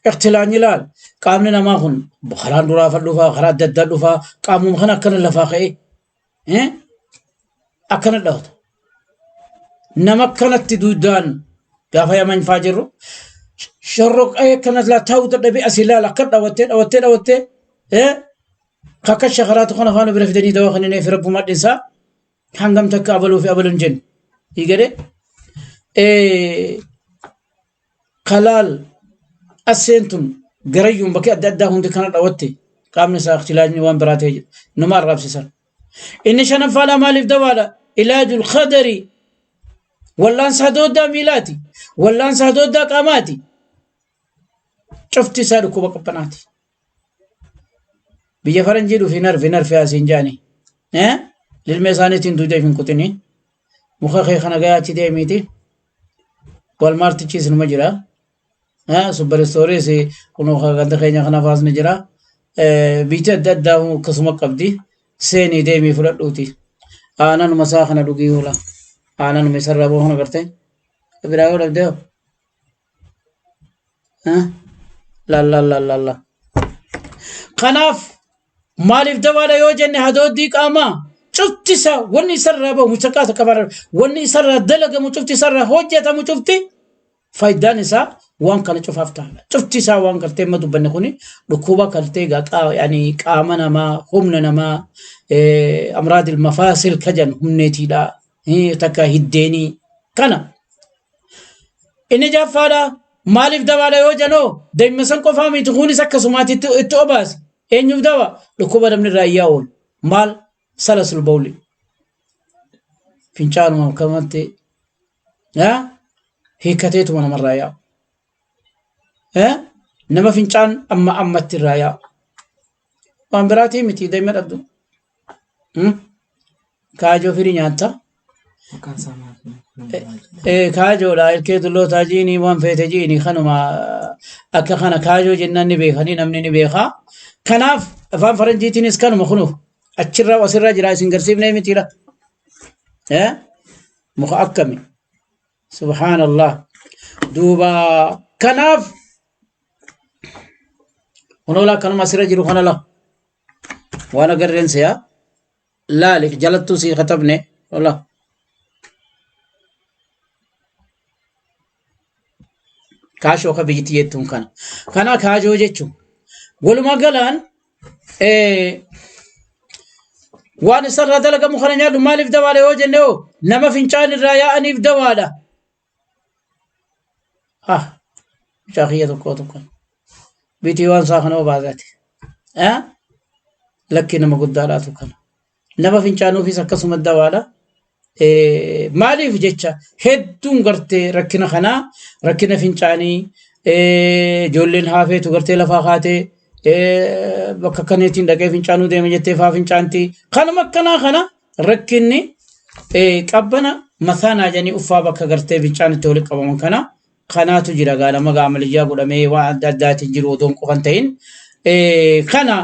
ikhtilaanyi laal qaamni namaa kun karaan duraa fa dhufaa karaa adda addaa dhufaa qaamuma kana akkana lafaa ka'ee akkana dhawata nama akkanatti duudaan gaafa yaman faa jirru shorroqee akkana laa taa'uu dadhabee asii laala akka dhawattee dhawattee dhawattee akka shakaraatu kana afaan bira fidanii dawaa kanneen fi rabbuma dhinsaa hangam takka abaluu fi abaluun jennu hiigade kalaal asseentun garayyuun bakki adda addaa hundi kana dhawatte qaamni isaa ikhtilaajni waan biraa ta'e numa arraabsisan. Inni shanaffaadha maaliif dawaadha? Ilaajul khadari wallaansa hadooddaa miilaati wallaansa hadooddaa qaamaati cufti isaa dhukkuba qabbanaati. Biyya faranjii dhufi narfi narfi asiin jaani lilmee isaaniitiin duudeef hin kutini muka kee kana gayaa achi deemiiti walmaartichis numa jira super stories kunoo ganda keenya kana faas ni jira biyyi adda addaa akkasuma qabdi seenii deemii fudhadhuuti aananuma isaa kana dhugii oola aananuma isarraa boo kana gartee biraa yoo dhabdee laal laal laal laal laal kanaaf maaliif dawaadha yoo jenne hadooddii qaamaa cufti isaa wanni isarraa bahu mucaqaa takka bara wanni isarraa dalagamu cufti isarraa hojjetamu cufti faayidaan isaa waan kana cufaaf ta'a. Cufti isaa waan gartee amma dubbanne kuni dhukkuba gartee yaani qaama namaa humna namaa amraadil mafaasil kajan humneetiidha. Takka hiddeenii kana. Inni jaffaadha maaliif dawaadha yoo jenoo daa'ima san qofaa miti kunis akkasumaatti itti obaase eenyuuf dawa dhukkuba namni irraa iyyaa oolu maal salasul bawli fincaanuma akkamatti hiikkateetuma namarraa yaa'u. Nama fincaan amma ammatti irraa yaa'u. Waan biraatii miti daa'ima dhabdu. Kaajoo firii nyaatta. Maqaan isaa maal? Kaajoodha ilkee dullootaa jiinii waan feete jiinii kanuma akka kana kaajoo jennaan ni beekanii namni ni beeka. Kanaaf afaan faranjiitiinis kanuma kunuuf achirraa asirraa jira isin garsiifnee mitiidha. Muka akkami? Subhaanallah. Duuba kanaaf kunoo akkanuma asirra jiru kana la waan agarreen si'a laali jalattuu sii katabne ola. Kaashoo ka biyyatti jettuun kana. Kana kaajoo jechuun walumaa galaan waan isarraa dalagamu kana nyaadhu maaliif dawaadha yoo jenne hoo nama fincaan irraa yaa'aniif dawaadha. Ah, mucaa kiyya tokko tokko bitii waan isaa kana obaasati. Lakki nama guddaadhaatu kana. Nama fincaanuufis akkasuma dawaadha. Maaliif jecha hedduun gartee rakkina kanaa rakkina fincaanii ijoolleen haafeetu gartee lafaa kaatee bakka kaneetiin dhaqee fincaanuu deema jettee faa fincaanti. Kanuma akkanaa kana rakkinni qabbana masaanaa jedhanii uffaa bakka gartee fincaan itti walitti qabaman kana kanaatu jira gaa nama gaa amaliyyaa godhamee waan adda addaatiin jiru odoon qofan ta'in. Kana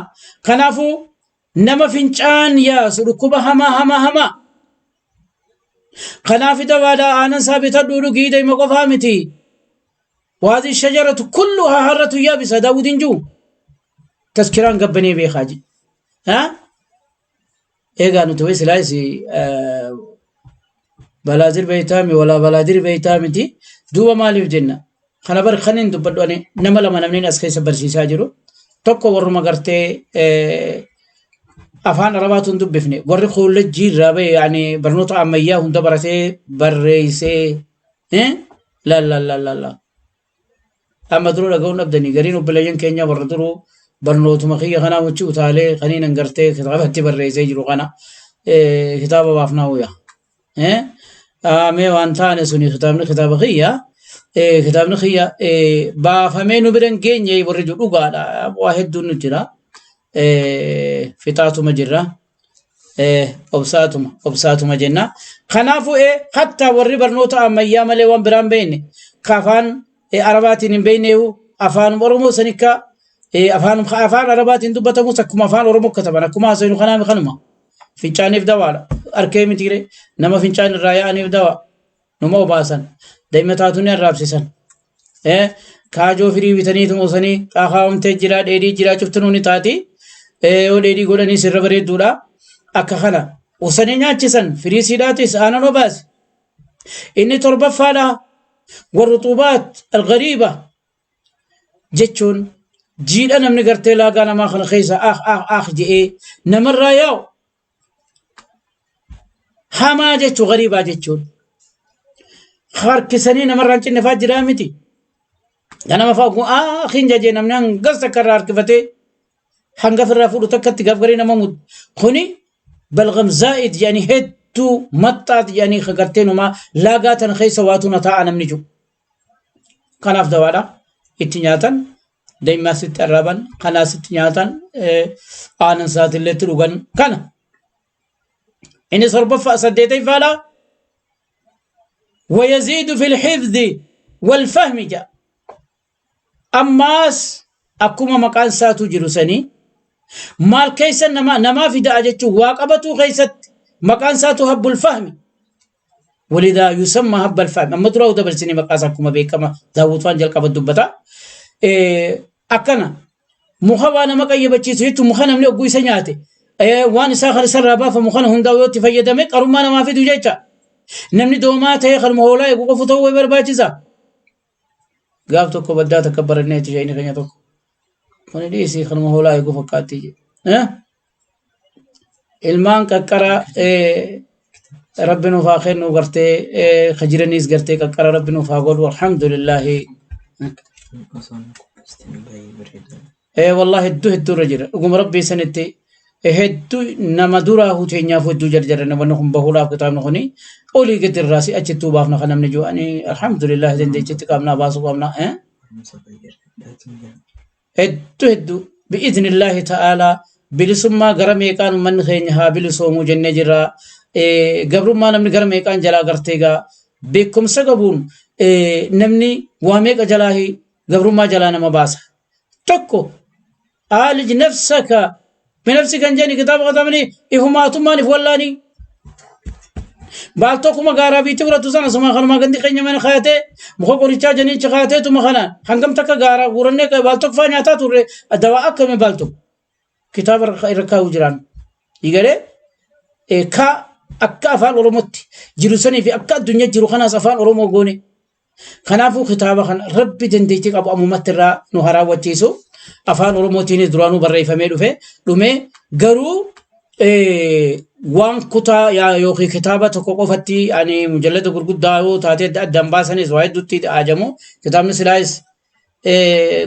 kanaafuu nama fincaan yaasu dhukkuba hamaa hamaa hamaa. Kanaaf dawaadha aanan isaa bitadhuu dhugii deema qofaa miti. Waadhi shajaratu kulluhaa harratu yaabisa daawudiin jiru. Taskiraan gabbanee beekaa ji. Eegaa nuti wayi silaayis balaadir beeytaami walaa balaadir beeytaa miti. Duuba maaliif jenna? Kana bar kan hin dubbadhu ani nama lama namni as keessa barsiisaa jiru. Tokko warruma gartee afaan arabaatu hin dubbifne warri koolleejjii irraa bahe yaani barnoota ammayyaa hunda baratee barreessee la la la la la amma duruu dhaga'uun dhabdanii gariin obboleeyyan keenya warra duruu barnootuma kiyya kanaa wajji utaalee kaniin hangartee kitaabatti barreessee jiru kana kitaaba baafnaa wayya. Mee waan taane suni kitaabni kitaaba kiyya kitaabni kiyya baafamee nu bira hin geenye warri jiru dhugaadha waa hedduun nu jira. Fixaatuma jirra. Obsaatuma obsaatuma jenna. Kanaafuu hattaa warri barnoota ammayyaa malee waan biraan beekne ka afaan arabaatiin hin beekneehu afaan Oromoo sanikka afaan afaan arabaatiin dubbatamus akkuma afaan Oromoo kataban akkuma haasofnu kanaa kanuma. Fincaaniif dawaadha. Arkee mitiire nama fincaan irraa yaa'aniif dawa. Numa obaasan. Daa'ima taatu ni arraabsisan. Kaajoo firii bitanii tumosanii xaakaawamtee jira dheedhii jira cuftinuu ni taati. Yoo dheedhii godhanii sirra bareedduudha. Akka kana osanii nyaachisan firii siidhaatis aanan obaasi. Inni torbaffaadha. Warruxuubaat algariiba jechuun jiidha namni gartee laagaa namaa kana keessa ah ah ah je'ee namarraa yaa'u hamaa jechuu gariibaa jechuun harkisanii namarraa hin cinne faa jiraa miti. Ganama faa kun ah hin jajee namni hangas takka irraa harkifatee hanga firraa fuudhu takkatti gaaf garii nama mudu. Kuni balgam zaa'id jedhanii hedduu maxxaat jedhanii gartee numaa laagaa tana keessa waatu na taa'a namni jiru. Kanaaf dawaadha. Itti nyaatan daa'immaa sitti arraaban kanaa sitti nyaatan aanan isaatillee itti dhugan kana. Inni torbaffaa saddeetaffaadha. ويزيد في الحفظ والفهم جاء ammaas akkuma maqaan isaatu jiru sanii maal keessa nama namaa fidaa jechuun waa qabatuu keessatti maqaan isaatu habbul fahmi ولذا يسمى هب الفهم أما درو دبرسني مقاس أكما بيكما داوود فان جل دبتا إيه أكنا muka waa nama qayyabachiisu jechuun muka namni ogguu isa nyaate waan isaa kan isarraa baafamu kana hundaa yoo itti fayyadame qarummaa namaa fidu jecha. Namni doomaa ta'e kanuma hoolaa eegu qofu ta'uu wayi barbaachisa. Gaaf tokko baddaa takka barannee itti isheen keenya tokko. Kuni dhiisii kanuma hoolaa eegu fakkaatti jedhe. Ilmaan qaqqara Rabbi nuuf haa kennu gartee ka jiranis gartee qaqqara Rabbi nuuf haa godhu alhamdulillaahi. Osoo nu qopheessitanii baay'ee bareeda. Wallahi hedduu hedduu irra jira. Dhuguma Rabbii sanitti hedduu nama duraa huteenyaaf hedduu jarjaran wanni kun bahuudhaaf kitaabni kuni olii gadi irraa si achittuu baafna kan namni jiru. Ani alhamdulillah dandeechitti qabnaa baasuu qabnaa. Barumsa baay'ee argadhaatiin jira. Hedduu hedduu bi'iznillaahi ta'aalaa bilisummaa gara meeqaan uummanni keenya haa bilisoomuu jennee jirra. Gabrummaa namni gara meeqaan jalaa gartee gaa beekumsa qabuun namni waa meeqa jalaa gabrummaa jalaa nama baasa. Tokko عالج نفسك بنفسك انجاني كتاب قدامني إفماتمان إفولاني baaltokuma gaaraa biitti fudhattu sana suma kanuma gandi keenya mana kaayatee muka qorichaa janiichi kaayateetuma kana hangam takka gaaraa guurannee baaltok faa nyaataa turre dawaa akkami baaltok kitaaba irra kaa'uu jiraan. Igalee ka akka afaan Oromootti jiru sanii fi akka addunyaa jiru kanaas afaan Oromoo goone. Kanaafuu kitaaba kana Rabbi dandeettii qabu ammumatti irraa nu haraawwachiisu. Afaan Oromootiinis duraanuu barreeffamee dhufe dhumee garuu waan kutaa yookiin kitaaba tokko qofatti ani mujallada gurguddaa yoo taate adda addaan baasanis waa hedduutti ajamu kitaabni silaayis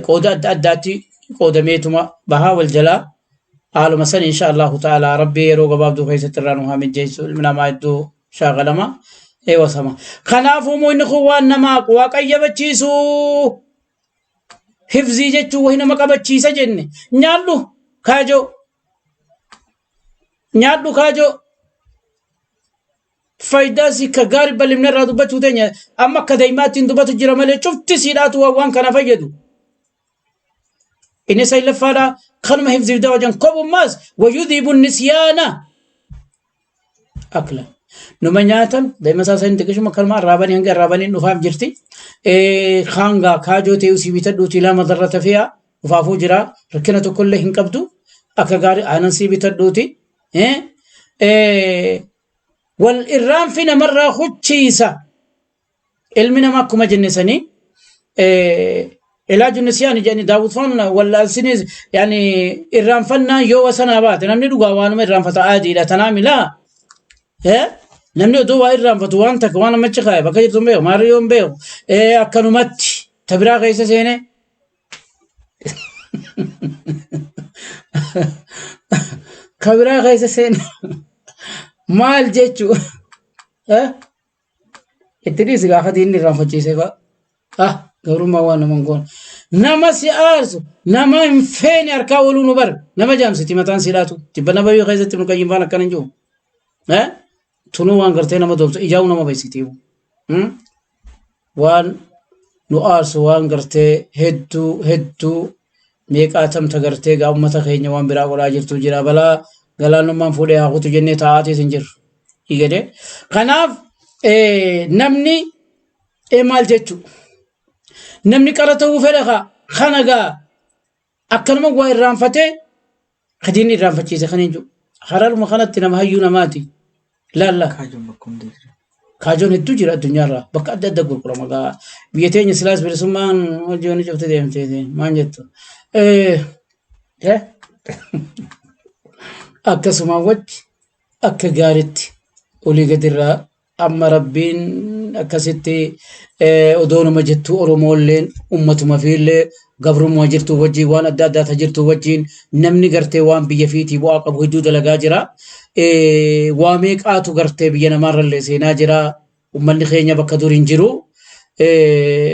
qooda adda addaatti qoodameetuma bahaa wal jalaa haaluma san insha Allahu ta'ala Rabbi yeroo gabaabduu keessatti irraa nu haa mijjeessu ilmi namaa hedduu shaakalama eewwasama. Kanaafuu immoo inni kun waan namaa waa qayyabachiisu hifzii jechuun wahi nama qabachiisa jenne nyaadhu kaajoo nyaadhu kaajoo faayidaa si ka gaarii bal'ifne irraa dubbachuu teenya amma akka daa'imaatti hin dubbatu jira malee cufti siidhaatu waan kana fayyadu. Inni saylaffaadha kanuma hifziif dawa jan kophummaas wayudhibu nisyaana akla. Numa nyaatan daa'ima isaa sanii xiqqishuma kanuma arraabanii hanga arraabanii dhufaaf jirti. Kaangaa kaajoo ta'uu si bitadhuuti lama darrata fi'a dhufaafuu jira rakkina tokkollee hin qabdu akka gaarii aanan si bitadhuuti. Wal irraanfi namarraa huchiisa. Ilmi namaa akkuma jenne sanii ilaaju nisyaani jedhani daawwit faan wallaansinis yaani irraanfannaan yoo wasanaa baate namni dhugaa waanuma irraanfata aadiidha tanaa milaa namni odoo waa irraanfatu waan takka waan ammachi kaa'e bakka jirtu hin beeku maariyyoo hin beeku akkanumatti tabiraa keessa seene kabiraa keessa seene maal jechuu itti dhiisi gaafa diinni irraanfachiisee fa'a. Ah gabrummaa waan nama hin goone. Nama si aarsu nama hin feene harkaa ooluu nu bar nama jaamsiti mataan si laatu tibba nabayyoo keessatti nu qayyin faan akkana hin jiru. Tunuu waan gartee nama doobsu ijaa'uu nama beeksiti. Waan nu aarsu waan gartee hedduu hedduu meeqaatamta gartee gaa uummata keenya waan biraa godhaa jirtu jira balaa galaanummaan fuudhee haa kutu jennee taa'aatis hin jirru. Igade. Kanaaf namni maal jechuu namni qara ta'uu fedha kaa kana gaa akkanuma waa irraanfatee kadiin irraanfachiise kan hin jiru. Hararuma kanatti nama hayyuu namaati. Laalla. Kaajoon bakka hunda jira. Kaajoon hedduu jira addunyaarra bakka adda adda gurgurama gaa biyya teenya silaas bilisummaan hojii wani cufte deemtee maan jettu. Akkasuma wajji akka gaariitti olii gadirraa amma Rabbiin akkasitti odoo nama jettu Oromoolleen ummatuma fiillee gabrummaa jirtu wajjin waan adda addaa jirtu wajjin namni gartee waan biyya fiitii bu'aa qabu hedduu dalagaa jira. Waa meeqaatu gartee biyya namaarrallee seenaa jira. Ummanni keenya bakka dur hin jiru.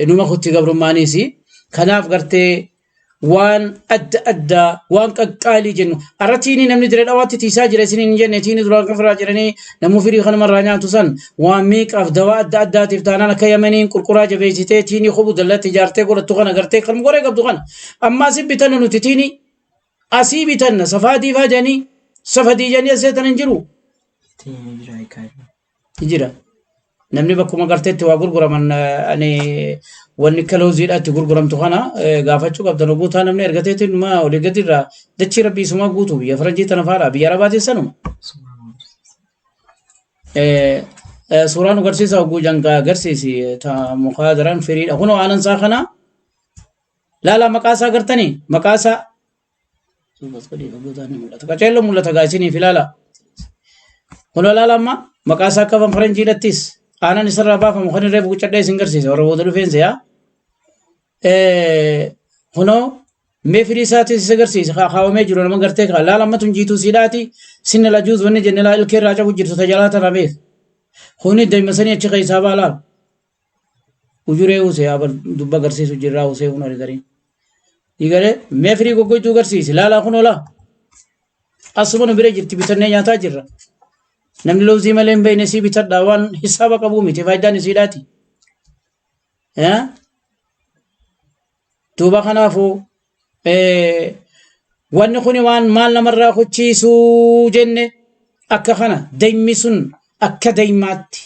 Numa kutti gabrummaanis. Kanaaf gartee waan adda addaa waan qaqqaalii jennu har'a tiinii namni dire dhawaatti tiisaa jira isiniin hin jenne tiinii duraan kafiraa jiranii namuu firii kanumarraa nyaatu san waan meeqaaf dawaa adda addaatiif taanaan akka yamaniin qurquraa jabeessitee tiinii hubu dallatti ijaartee godhattu kana gartee kan goree qabdu kana amma asii bitanna nuti tiinii asii bitanna safaadii faa jedhanii safadii jedhanii asii tan hin jiru. Tiinii jira kaajoo. Jira. Namni bakkuma garteetti waa gurguraman ani wanni akka looziidha itti gurguramtu kana gaafachuu qabdan guutaa namni ergateetti numa olii gadi irraa dachii rabbii isumaa guutu biyya faranjii tana faadha biyya arabaatiin sanuma. Suuraa nu agarsiisa. Suuraa nu agarsiisa hogguu jangaa agarsiisi ta mukaadaraan firiidha kunoo aanan isaa kana laala maqaa isaa agartanii maqaa isaa qaceelloo mul'ata gaa isiniif ilaala. Kun olaala amma maqaa isaa akka afaan faranjiidhattis aanan isarraa baafamu kan irree buqcadhee isin garsiisa warra booda dhufeensa yaa. Kunoo mee firii isaatis isa garsiisa kaawwamee jiru nama gartee kaa laala amma tun jiituu siidhaati sinna lajuus wanni jenne laa ilkee irraa cabu jirtu tajalaa tana beek. Kuni daa'ima sanii achi keessaa baa laal. Ujuree usee yaa bar dubba agarsiisu jirraa usee kun gariin. Digalee mee firii goggoituu agarsiisi laalaa kun olaa. Asuma nu bira jirti bitannee nyaataa jirra. Namni loozii malee hin beekne sii bitadhaa waan hisaaba qabuu miti faayidaan isiidhaati. Duuba kanaafuu wanni kun waan maal namarraa kuchiisuu jenne akka kana daa'imni sun akka daa'imaatti.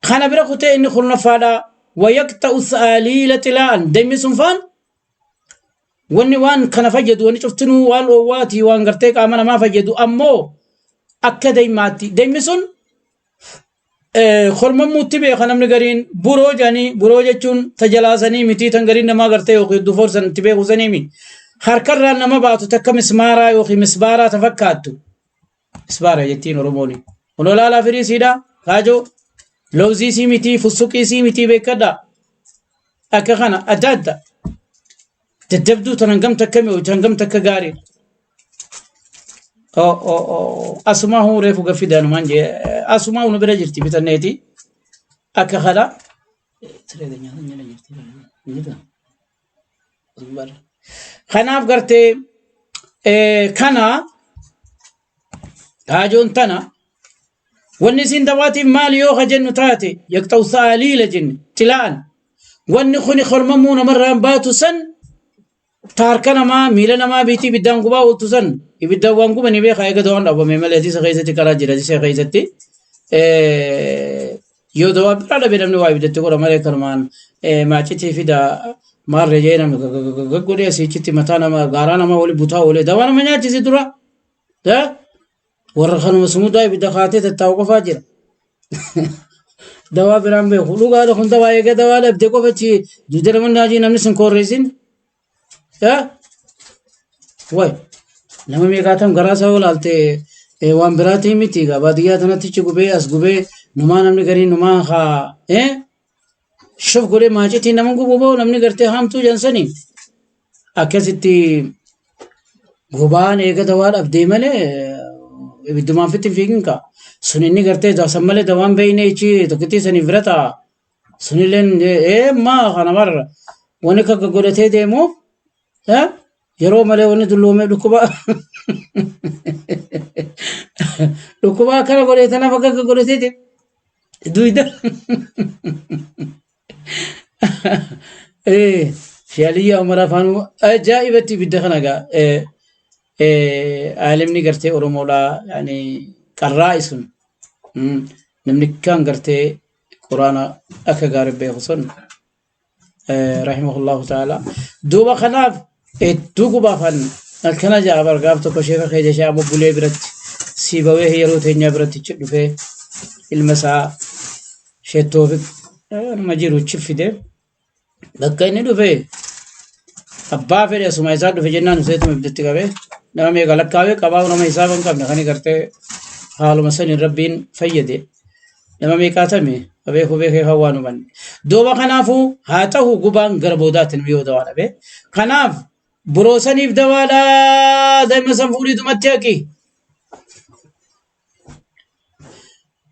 Kana bira kutee inni kurnaffaadha. Wayaqta'u saaliila xilaa'an daa'imni sun faan wanni waan kana fayyadu wanni cuftinuu waan oowwaati waan gartee qaama namaa fayyadu ammoo akka daa'imaatti daa'imni sun kormammuutti beeka namni gariin buroo jedhanii buroo jechuun tajalaasanii miti tan gariin namaa gartee yookiin dufoorsan itti beeku sanii miti harkarraan nama baatu takka mismaaraa yookiin misbaaraa ta fakkaattu misbaara jettiin oromooni kun olaalaa firii siidha kaajoo loozii sii miti fussuqii sii miti beekadha akka kana adda adda daddabduu tan hangam takka mi'ooytu hangam takka gaariidha. Asumaa huu reefu gaffidanumaan jee asumaa nu bira jirti bitanneeti akka kana. Kanaaf gartee kana haajoon tana wanni isin dawaatiif maali yoo ka jennu taate yaqxa'u saaliila jenne tilaa'an wanni kuni kormamuu namarraan baatu san ta harka namaa miila namaa biitii ibiddaan gubaa ooltu san ibiddaan waan gubanii beekaa eega dawaan dhabame malee hadiisa keessatti karaa jira hadiisa keessatti yoo dawaa biraa dhabe namni waa ibiddatti godha malee kanumaan maacitii fida maarree jee namni godhee asiichitti mataa nama gaaraa nama wali butaa oolee dawaa nama nyaachisi dura warra kanuma sumudaa ibidda kaatee tattaa'u qofaa jira. Dawaa biraan beeku. Dhugaadha kun dawaa eega dawaa dhabde qofa achi duuda nama naajii namni sin korreessin. Way nama meeqaatam garaa isaa olaalte waan biraatii miti egaa baadiyyaa tanatti achi gubee as gubee numaa namni gariin numaa haa shuf godhee maacitii nama gubu boo namni gartee haamtuu jansanii akkasitti gubaan eega dawaa dhabdee malee ibiddumaan fitti hin fiigin kaa. Sun inni gartee san malee dawaan beeyne ichi tokkittii saniif bira ta'a. Sunilleen ee maa kana marra wanni akka godhatee deemuuf yeroo malee wanni dulloomee dhukkuba dhukkuba akkana godhee tanaaf akka godhatee deemu. Duyda. Shaaliyyaa Umar afaan ajaa'ibatti ibidda kana gaa aalimni gartee Oromoodhaa yaani qarraa'i sun namni kan gartee quraana akka gaarii beeku sun rahimahullahu ta'ala. Duuba kanaaf hedduu gubaafan akkana ja'a bar gaaf tokko sheeka keenya shee amma bulee biratti siibawee yeroo teenyaa biratti ichi dhufee ilma isaa sheettoofik nama jiru ichi fide bakka inni dhufe abbaa fedhe asuma isaa dhufe jennaan useetuma ibiddatti qabee nama meeqa lakkaawee qabaa nama hisaaba hin qabne kan gartee haaluma saniin rabbiin fayyade nama meeqaatame beeku beekee kan waan hubanne. Duuba kanaafuu haa ta'u gubaan gara boodaatti nu yoo dawaa dhabe. Kanaaf biroo saniif dawaadhaa daa'ima san fuudhii dhumatti haqi.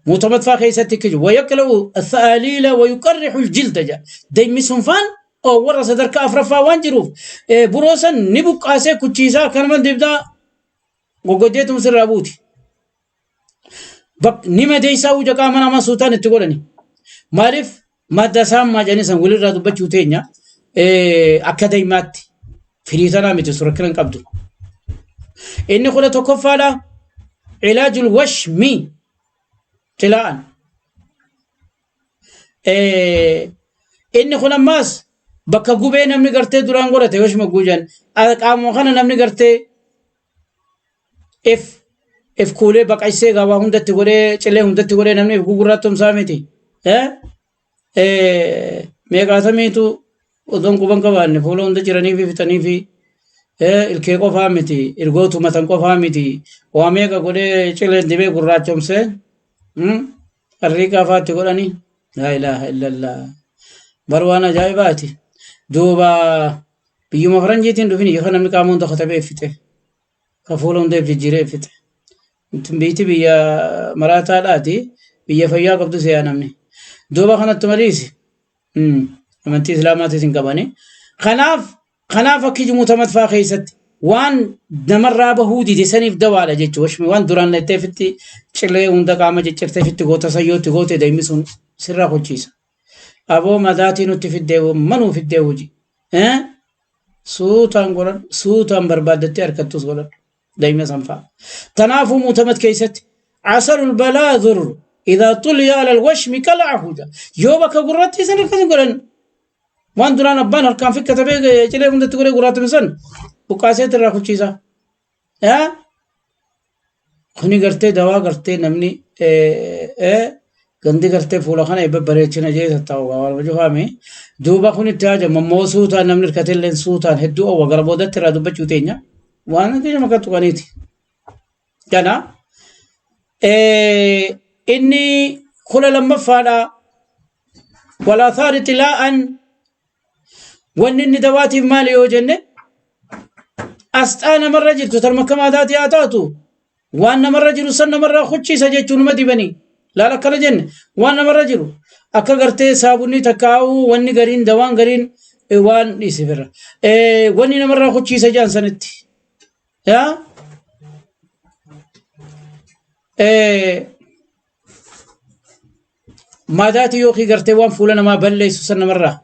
Muutamatfaa keessatti kiju wayaqla'u asaaliila wayuqarrixu aljilda jedha. Daa'imni sun faan warra sadarkaa afraffaa waan jiruuf biroo san ni buqqaasee kuchiisaa akkanuma dibdaa goggojeetum sirraa buuti. Ni madeessaa uja qaama namaa suutaan itti godhani. Maaliif madda isaan maajanii san walirraa dubbachuu teenya akka daa'imaatti firii tanaa miti surakkina hin qabdu. Inni 11ffaadha. Ilaajul washmi xilaa'an. Inni kun ammaas bakka gubee namni gartee duraan godhate washma guujan qaamuma kana namni gartee if if kuulee baqaysee gabaa hundatti godhee cilee hundatti godhee namni if gugurraa tumsaa miti. Meeqaatamiitu odoon quban qabaanne fuula hunda ciranii fi fixanii fi Ilkee qofaa miti, irgoo tumatan qofaa miti, waa meeqa godhee cileen dibee gurraachomsee arriiqaa faatti godhanii. Laa ilaaha illallah. Bar waan ajaa'ibaati. Duuba biyyuma faranjiitiin dhufin yoo namni qaama hunda katabee fixe. Ka fuula hunda jijjiiree fixe. Biyyiti biyya maraataadhaati. Biyya fayyaa qabdu seeyaa namni. Duuba kanatti maliisi. Amantii islaamaatis hin qabani. Kanaaf akki jumuuta matfaa keessatti waan namarraa bahuu dide saniif dawaadha jechuudha. Washmi waan duraan lattee cilee hunda qaama ciccirtee fitti goota sayyootti goote daa'imni sun sirraa hojiisa. Aboo madaatii nutti fiddee manuu fiddee hojii. Suutaan godhadhu, suutaan barbaaddattee harkattus godhadhu. Daa'ima san fa'a. Kanaafuu muutamat keessatti asalul balaadur idaa xuliya alal washmi qala'ahu yoo bakka gurratti isan akkasin godhan waan duraan abbaan harkaan fi katabee cilee hundatti godhee gurraatame san buqqaasee irraa kuchiisa. Kuni gartee dawaa gartee namni gandi gartee fuula kana eebba bareechina jee tattaa'u waan jufaame. Duuba kun itti haajama immoo suutaan namni hirkateellee suutaan hedduu oowwa gara boodatti irraa dubbachuu teenya waan keenya makka tuqaniiti. Kana inni 12ffaadha. Walaasaari xilaa'an wanni inni dawaatiif maali yoo jenne asxaa namarra jirtu tarma akka maataatii haa taatu waan namarra jiru san namarraa kuchiisa jechuun numa dibanii laala akkana jenne waan namarra jiru akka gartee saabunni takkaa'uu wanni gariin dawaan gariin waan dhiise bira wanni namarraa kuchiisa jaan sanitti yaa maadaatii yookiin gartee waan fuula namaa balleessu san namarraa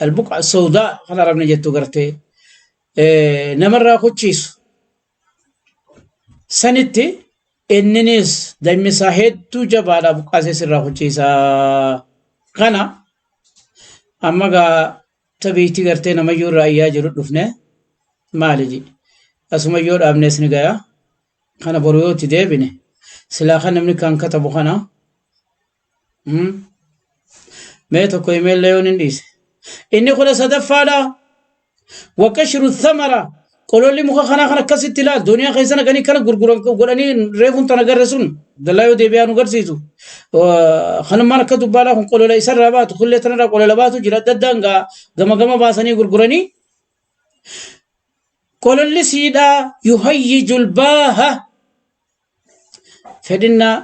albuqa sawdaa kan arabni jettu gartee namarraa kuchiisu sanitti inninis dammi isaa hedduu jabaadha buqqaasee sirraa kuchiisaa. Kana amma gaa tabiitti gartee namayyuu irraa iyyaa jiru dhufne maali ji asumayyoo dhaabnes ni gaya kana boru yoo itti deebine silaa kan namni kan katabu kana mee tokko himeellee yoon hin dhiise. Inni 13ffaadha. Waqashru thamara qololli muka kanaa kan akkasitti ilaal duniyaa keessa naqanii kana gurguran godhanii reefuun tana garre sun dallaa yoo deebi'aa nu garsiisu. Kanummaan akka dubbaalaa kun qolola isarraa baatu kullee tanarraa qolola baatu jira adda addaan gama gama baasanii gurguranii. Qololli siidhaa yuhayyijul baaha fedhinnaa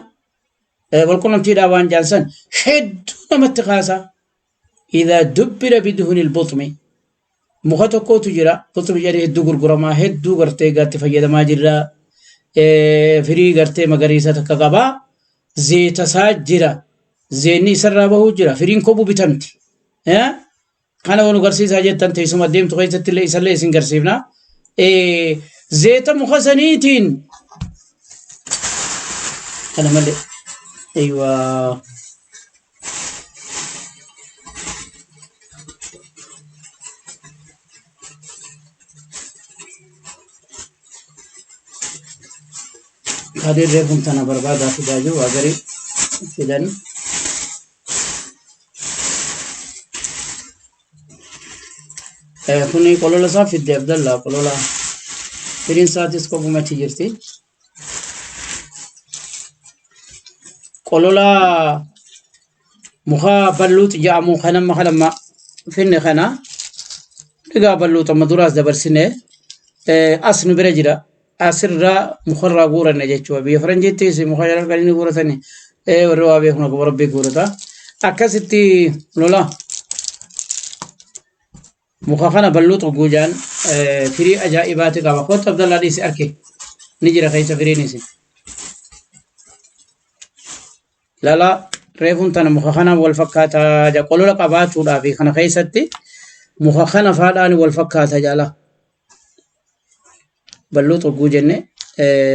walqunnamtiidhaa waan jaansan hedduu namatti kaasa. Idaa dubbira biduhunil buxmi muka tokkotu jira buxmi jedhee hedduu gurguramaa hedduu gartee gaatti fayyadamaa jirra. Firii gartee magariisa takka qabaa. Zeeta isaa jira. Zeenni isarraa bahuu jira. Firiin kobu bitamti. Kana waan garsiisaa jettan teessuma deemtu keessatti illee isallee isin garsiifna. Zeeta muka saniitiin kana malee. Eeywaa. Kadir reefum tana barbaadaa fidaa jiru waa garii fidan. Kuni qolola isaa fidde Abdallaa qolola firiin isaatis kophumachi jirti. Qolola muka balluut jedhamu kan amma kan amma finne kana egaa balluut amma duraas dabarsine as nu bira jira. Asirraa mukarraa guuranne jechuudha. Biyya faranjiittis muka jala kan inni guuratani warri waa beeknu akkuma rabbii guurata. Akkasitti lola muka kana balluut guujaan firii ajaa'ibaati qaba. Kottu Abdallaa dhiisi arke ni jira keessa firiinis. Lala reefuun tana muka kana wal fakkaataa jira. Qolola qabaachuudhaa fi kana keessatti muka kana faadhaan wal fakkaata jala. Balluut hogguu jenne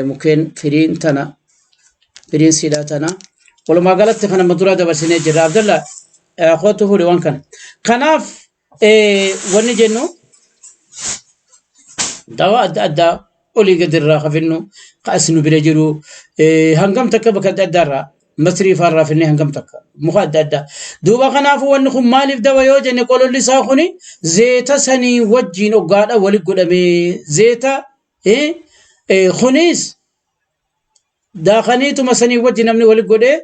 mukkeen firiin tana firiin siidhaa tana. Walumaa galatti kana dura dabarsinee jirra. Abdallaa kootu fuudhi waan kana. Kanaaf wanni jennu dawaa adda addaa olii gadi irraa kafinnu ka as nu bira jiru hangam takka bakka adda addaa irraa Masrii faarraa finnee hangam takka muka adda addaa. Duuba kanaafuu wanni kun maaliif dawa yoo jenne qololli isaa kuni zeeta sanii wajjiin oggaadha wali godhamee zeeta kunis daakaniituma sanii wajji namni wali godhee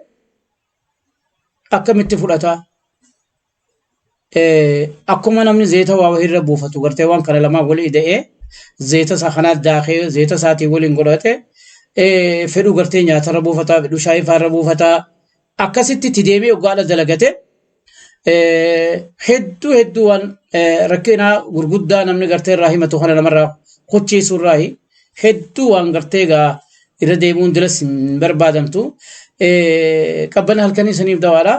akkamitti fudhata? Akkuma namni zeeta waa irra buufatu gartee waan kana lamaan wali ida'ee zeeta isaa kanaa daakee zeeta isaatiin waliin godhate fedhu gartee nyaatarra buufataa fedhu shaayii faarra buufataa akkasitti itti deemee oggaadha dalagate hedduu hedduu waan rakkina gurguddaa namni gartee irraa himatu kana namarraa kuchiisuu irraa hedduu waan gartee gaa irra deemuun dilas hin barbaadamtu. Qabbana halkanii saniif dawaadha.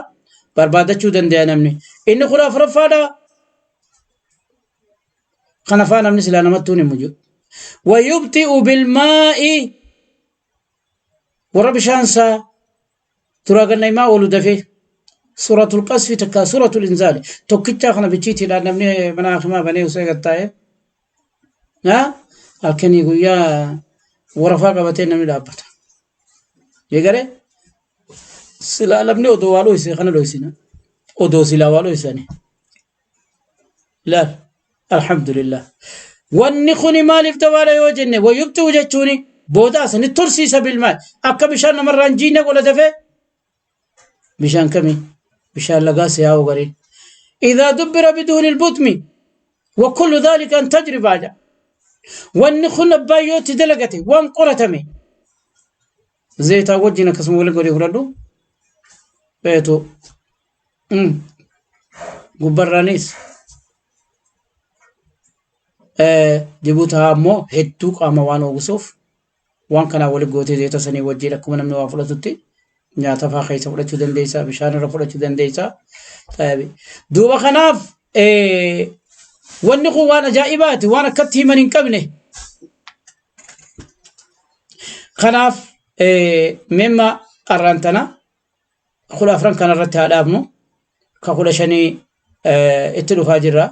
Barbaadachuu danda'a namni. Inni 14ffaadha. Kana faa namni silaa namattuu hin himu. Wayubti'u bilmaa'i warra bishaan isaa turaa gannaimaa oolu dafee suuratul qasfi takka suuratul inzaali tokkichaa kana bichiitiidhaan namni mana hakimaa banee osoo gattaa'e halkanii guyyaa warafaa qabatee namni dhaabbata. Eegalee silaa namni odoo waa dhoyse kana dhoysina odoo silaa waa dhoysani. Laal alhamdulillah. Wanni kuni maaliif dawaadha yoo jenne wayyubtuu jechuuni booda asani tursiisa bilmaa akka bishaan namarraa hin jiinne godha dafee bishaan kamii bishaan lagaa siyaa'u gariin. إذا دبر بدون البطم وكل ذلك أن تجربة wanni kun abbaayyooti dalagate waan qoratame zeetaa wajjin akkasuma waliin godhee fudhadhu beetu gubbarraanis dibutaa ammoo hedduu qaama waan oogisuuf waan kanaa waliin gootee zeeta sanii wajjin akkuma namni waa fudhatutti nyaata faa keessa fudhachuu dandeessaa bishaan irra fudhachuu dandeessaa. Duuba kanaaf wanni kun waan ajaa'ibaati waan akkatti himan hin qabne. Kanaaf meemma qarraan tana 14 kanarratti haa dhaabnu ka 15 itti dhufaa jirra.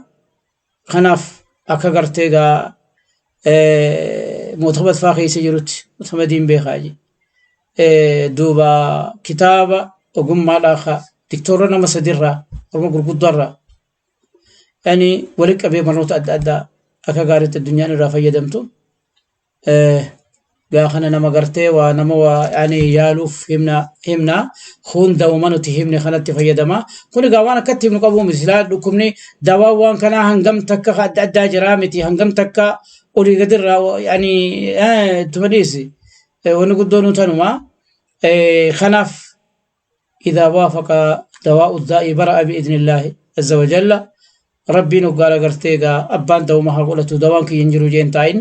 Kanaaf akka gartee gaa mootummaa faa keessa jirutti mootummaa beekaa ji. Duuba kitaaba ogummaadhaa ka diktoora nama sadirraa orma gurguddaarraa yani walitti qabee barnoota adda addaa akka gaariitti addunyaan irraa fayyadamtu. Gaa kana nama gartee waa nama waa yani yaaluuf himna himna hunda nuti himne kanatti fayyadama. Kun egaa waan akkatti himnu qabu miti. Silaa dhukkubni dawaan waan kanaa hangam takka adda addaa jiraa miti hangam takka olii gadirraa yani ittuma dhiisi. Wanni guddoon nu tanuma. Kanaaf إذا وافق دواء الداء برأ بإذن الله عز وجل ربي نقال قرتيغا أبان دو مها قولتو دوان كي ينجرو جين تاين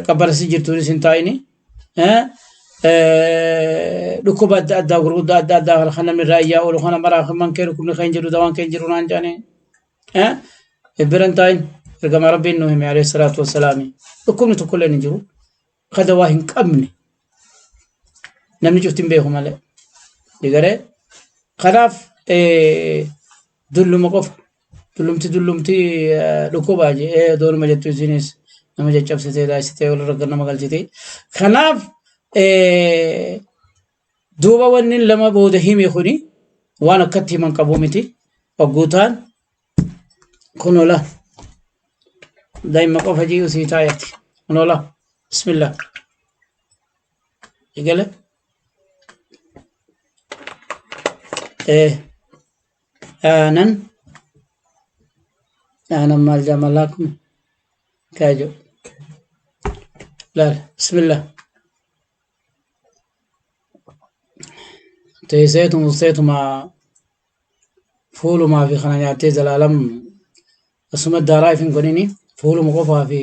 قبل سجرتو سين تايني dhukkuba adda addaa gurguddaa adda addaa kan namni irraa iyyaa oolu kana maraa man kee dhukkubni kan jiru dawaan kan jiru naan jedhanii biran taa'in ergama rabbiin nu hime alayhi salaatu wassalaami dhukkubni tokkollee hin jiru ka dawaa hin qabne namni cufti hin beeku malee digaree kanaaf dulluma qofa dullumti dullumti dhukkubaa jee doonuma jettu isinis nama caccabsitee daasitee walirra nama galchitee kanaaf duuba wanni lama booda hime kuni waan akkatti himan qabu miti wagguutaan kunola daa'ima qofa ji'u sii taayati kunola bismillah igale aanan aanan maal jaamalaa kun kaajo laal bismillah teesseetuma usteetuma fuulumaa fi kana nyaattee zalaalam asuma daaraa ifin godhini fuuluma qofaa fi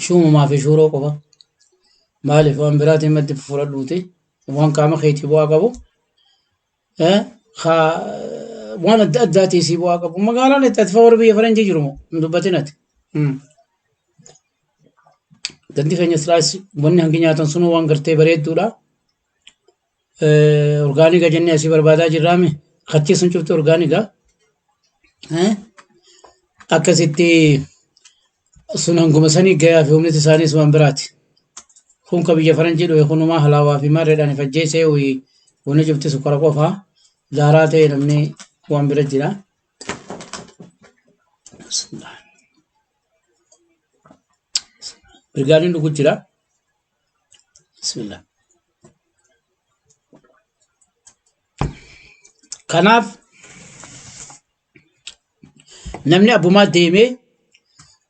shuumumaa fi shuuroo qofa maaliif waan biraatiin maddi fudhadhuuti waan qaama keetii bu'aa qabu waan adda addaatii sii bu'aa qabu magaalaan itti ati warra biyya faranjii jiru moo hin dubbatin ati gandi keenya silaas wanni hangi nyaatan sunuu waan gartee bareedduudha orgaaniga jennee asii barbaadaa jirraami kachii sun cufti orgaaniga akkasitti sun hanguma sanii gayaa fi humniti isaaniis waan biraati. Kun ka biyya faranjii dhufe kunumaa halaawaa fi maarreedhaan ifajjeesee wani cufti sukkara qofaa daaraa ta'e namni waan bira jira. Birgaaniin dhugu jira. Bismillah. Kanaaf namni abbumaa deemee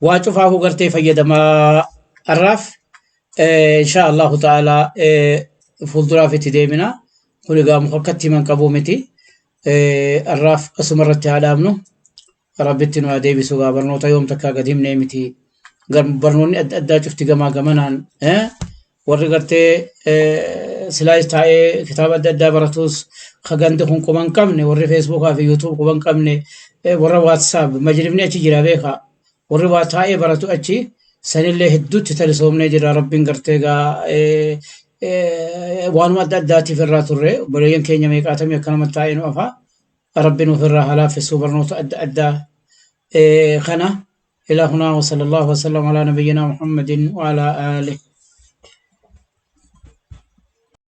waa cufaafuu gartee fayyadamaa har'aaf insha Allahu ta'ala fuulduraaf itti deemina. Kun egaa muka akkatti himan qabu miti. Har'aaf asuma irratti haa dhaabnu. Rabbitti nu haa deebisu egaa barnoota yoom takkaa gad himnee miti. Barnoonni adda addaa cufti gamaa gamanaan warri gartee silaayis taa'ee kitaaba adda addaa baratus ka gandi kun quba hin qabne, warri feesbuukaa fi yuutuub quba hin qabne, warra waatsaap majlifni achi jira beekaa, warri waa taa'ee baratu achi sanillee hedduutti talisoomnee jira. Rabbiin gartee egaa waanuma adda addaatiif irraa turre obboleeyyan keenya meeqaatamii akkanumatti taa'ee nu afa. Rabbiin ofirraa haa laaffisuu barnoota adda addaa kana. إلى هنا وصلى الله وسلم على نبينا محمد وعلى آله.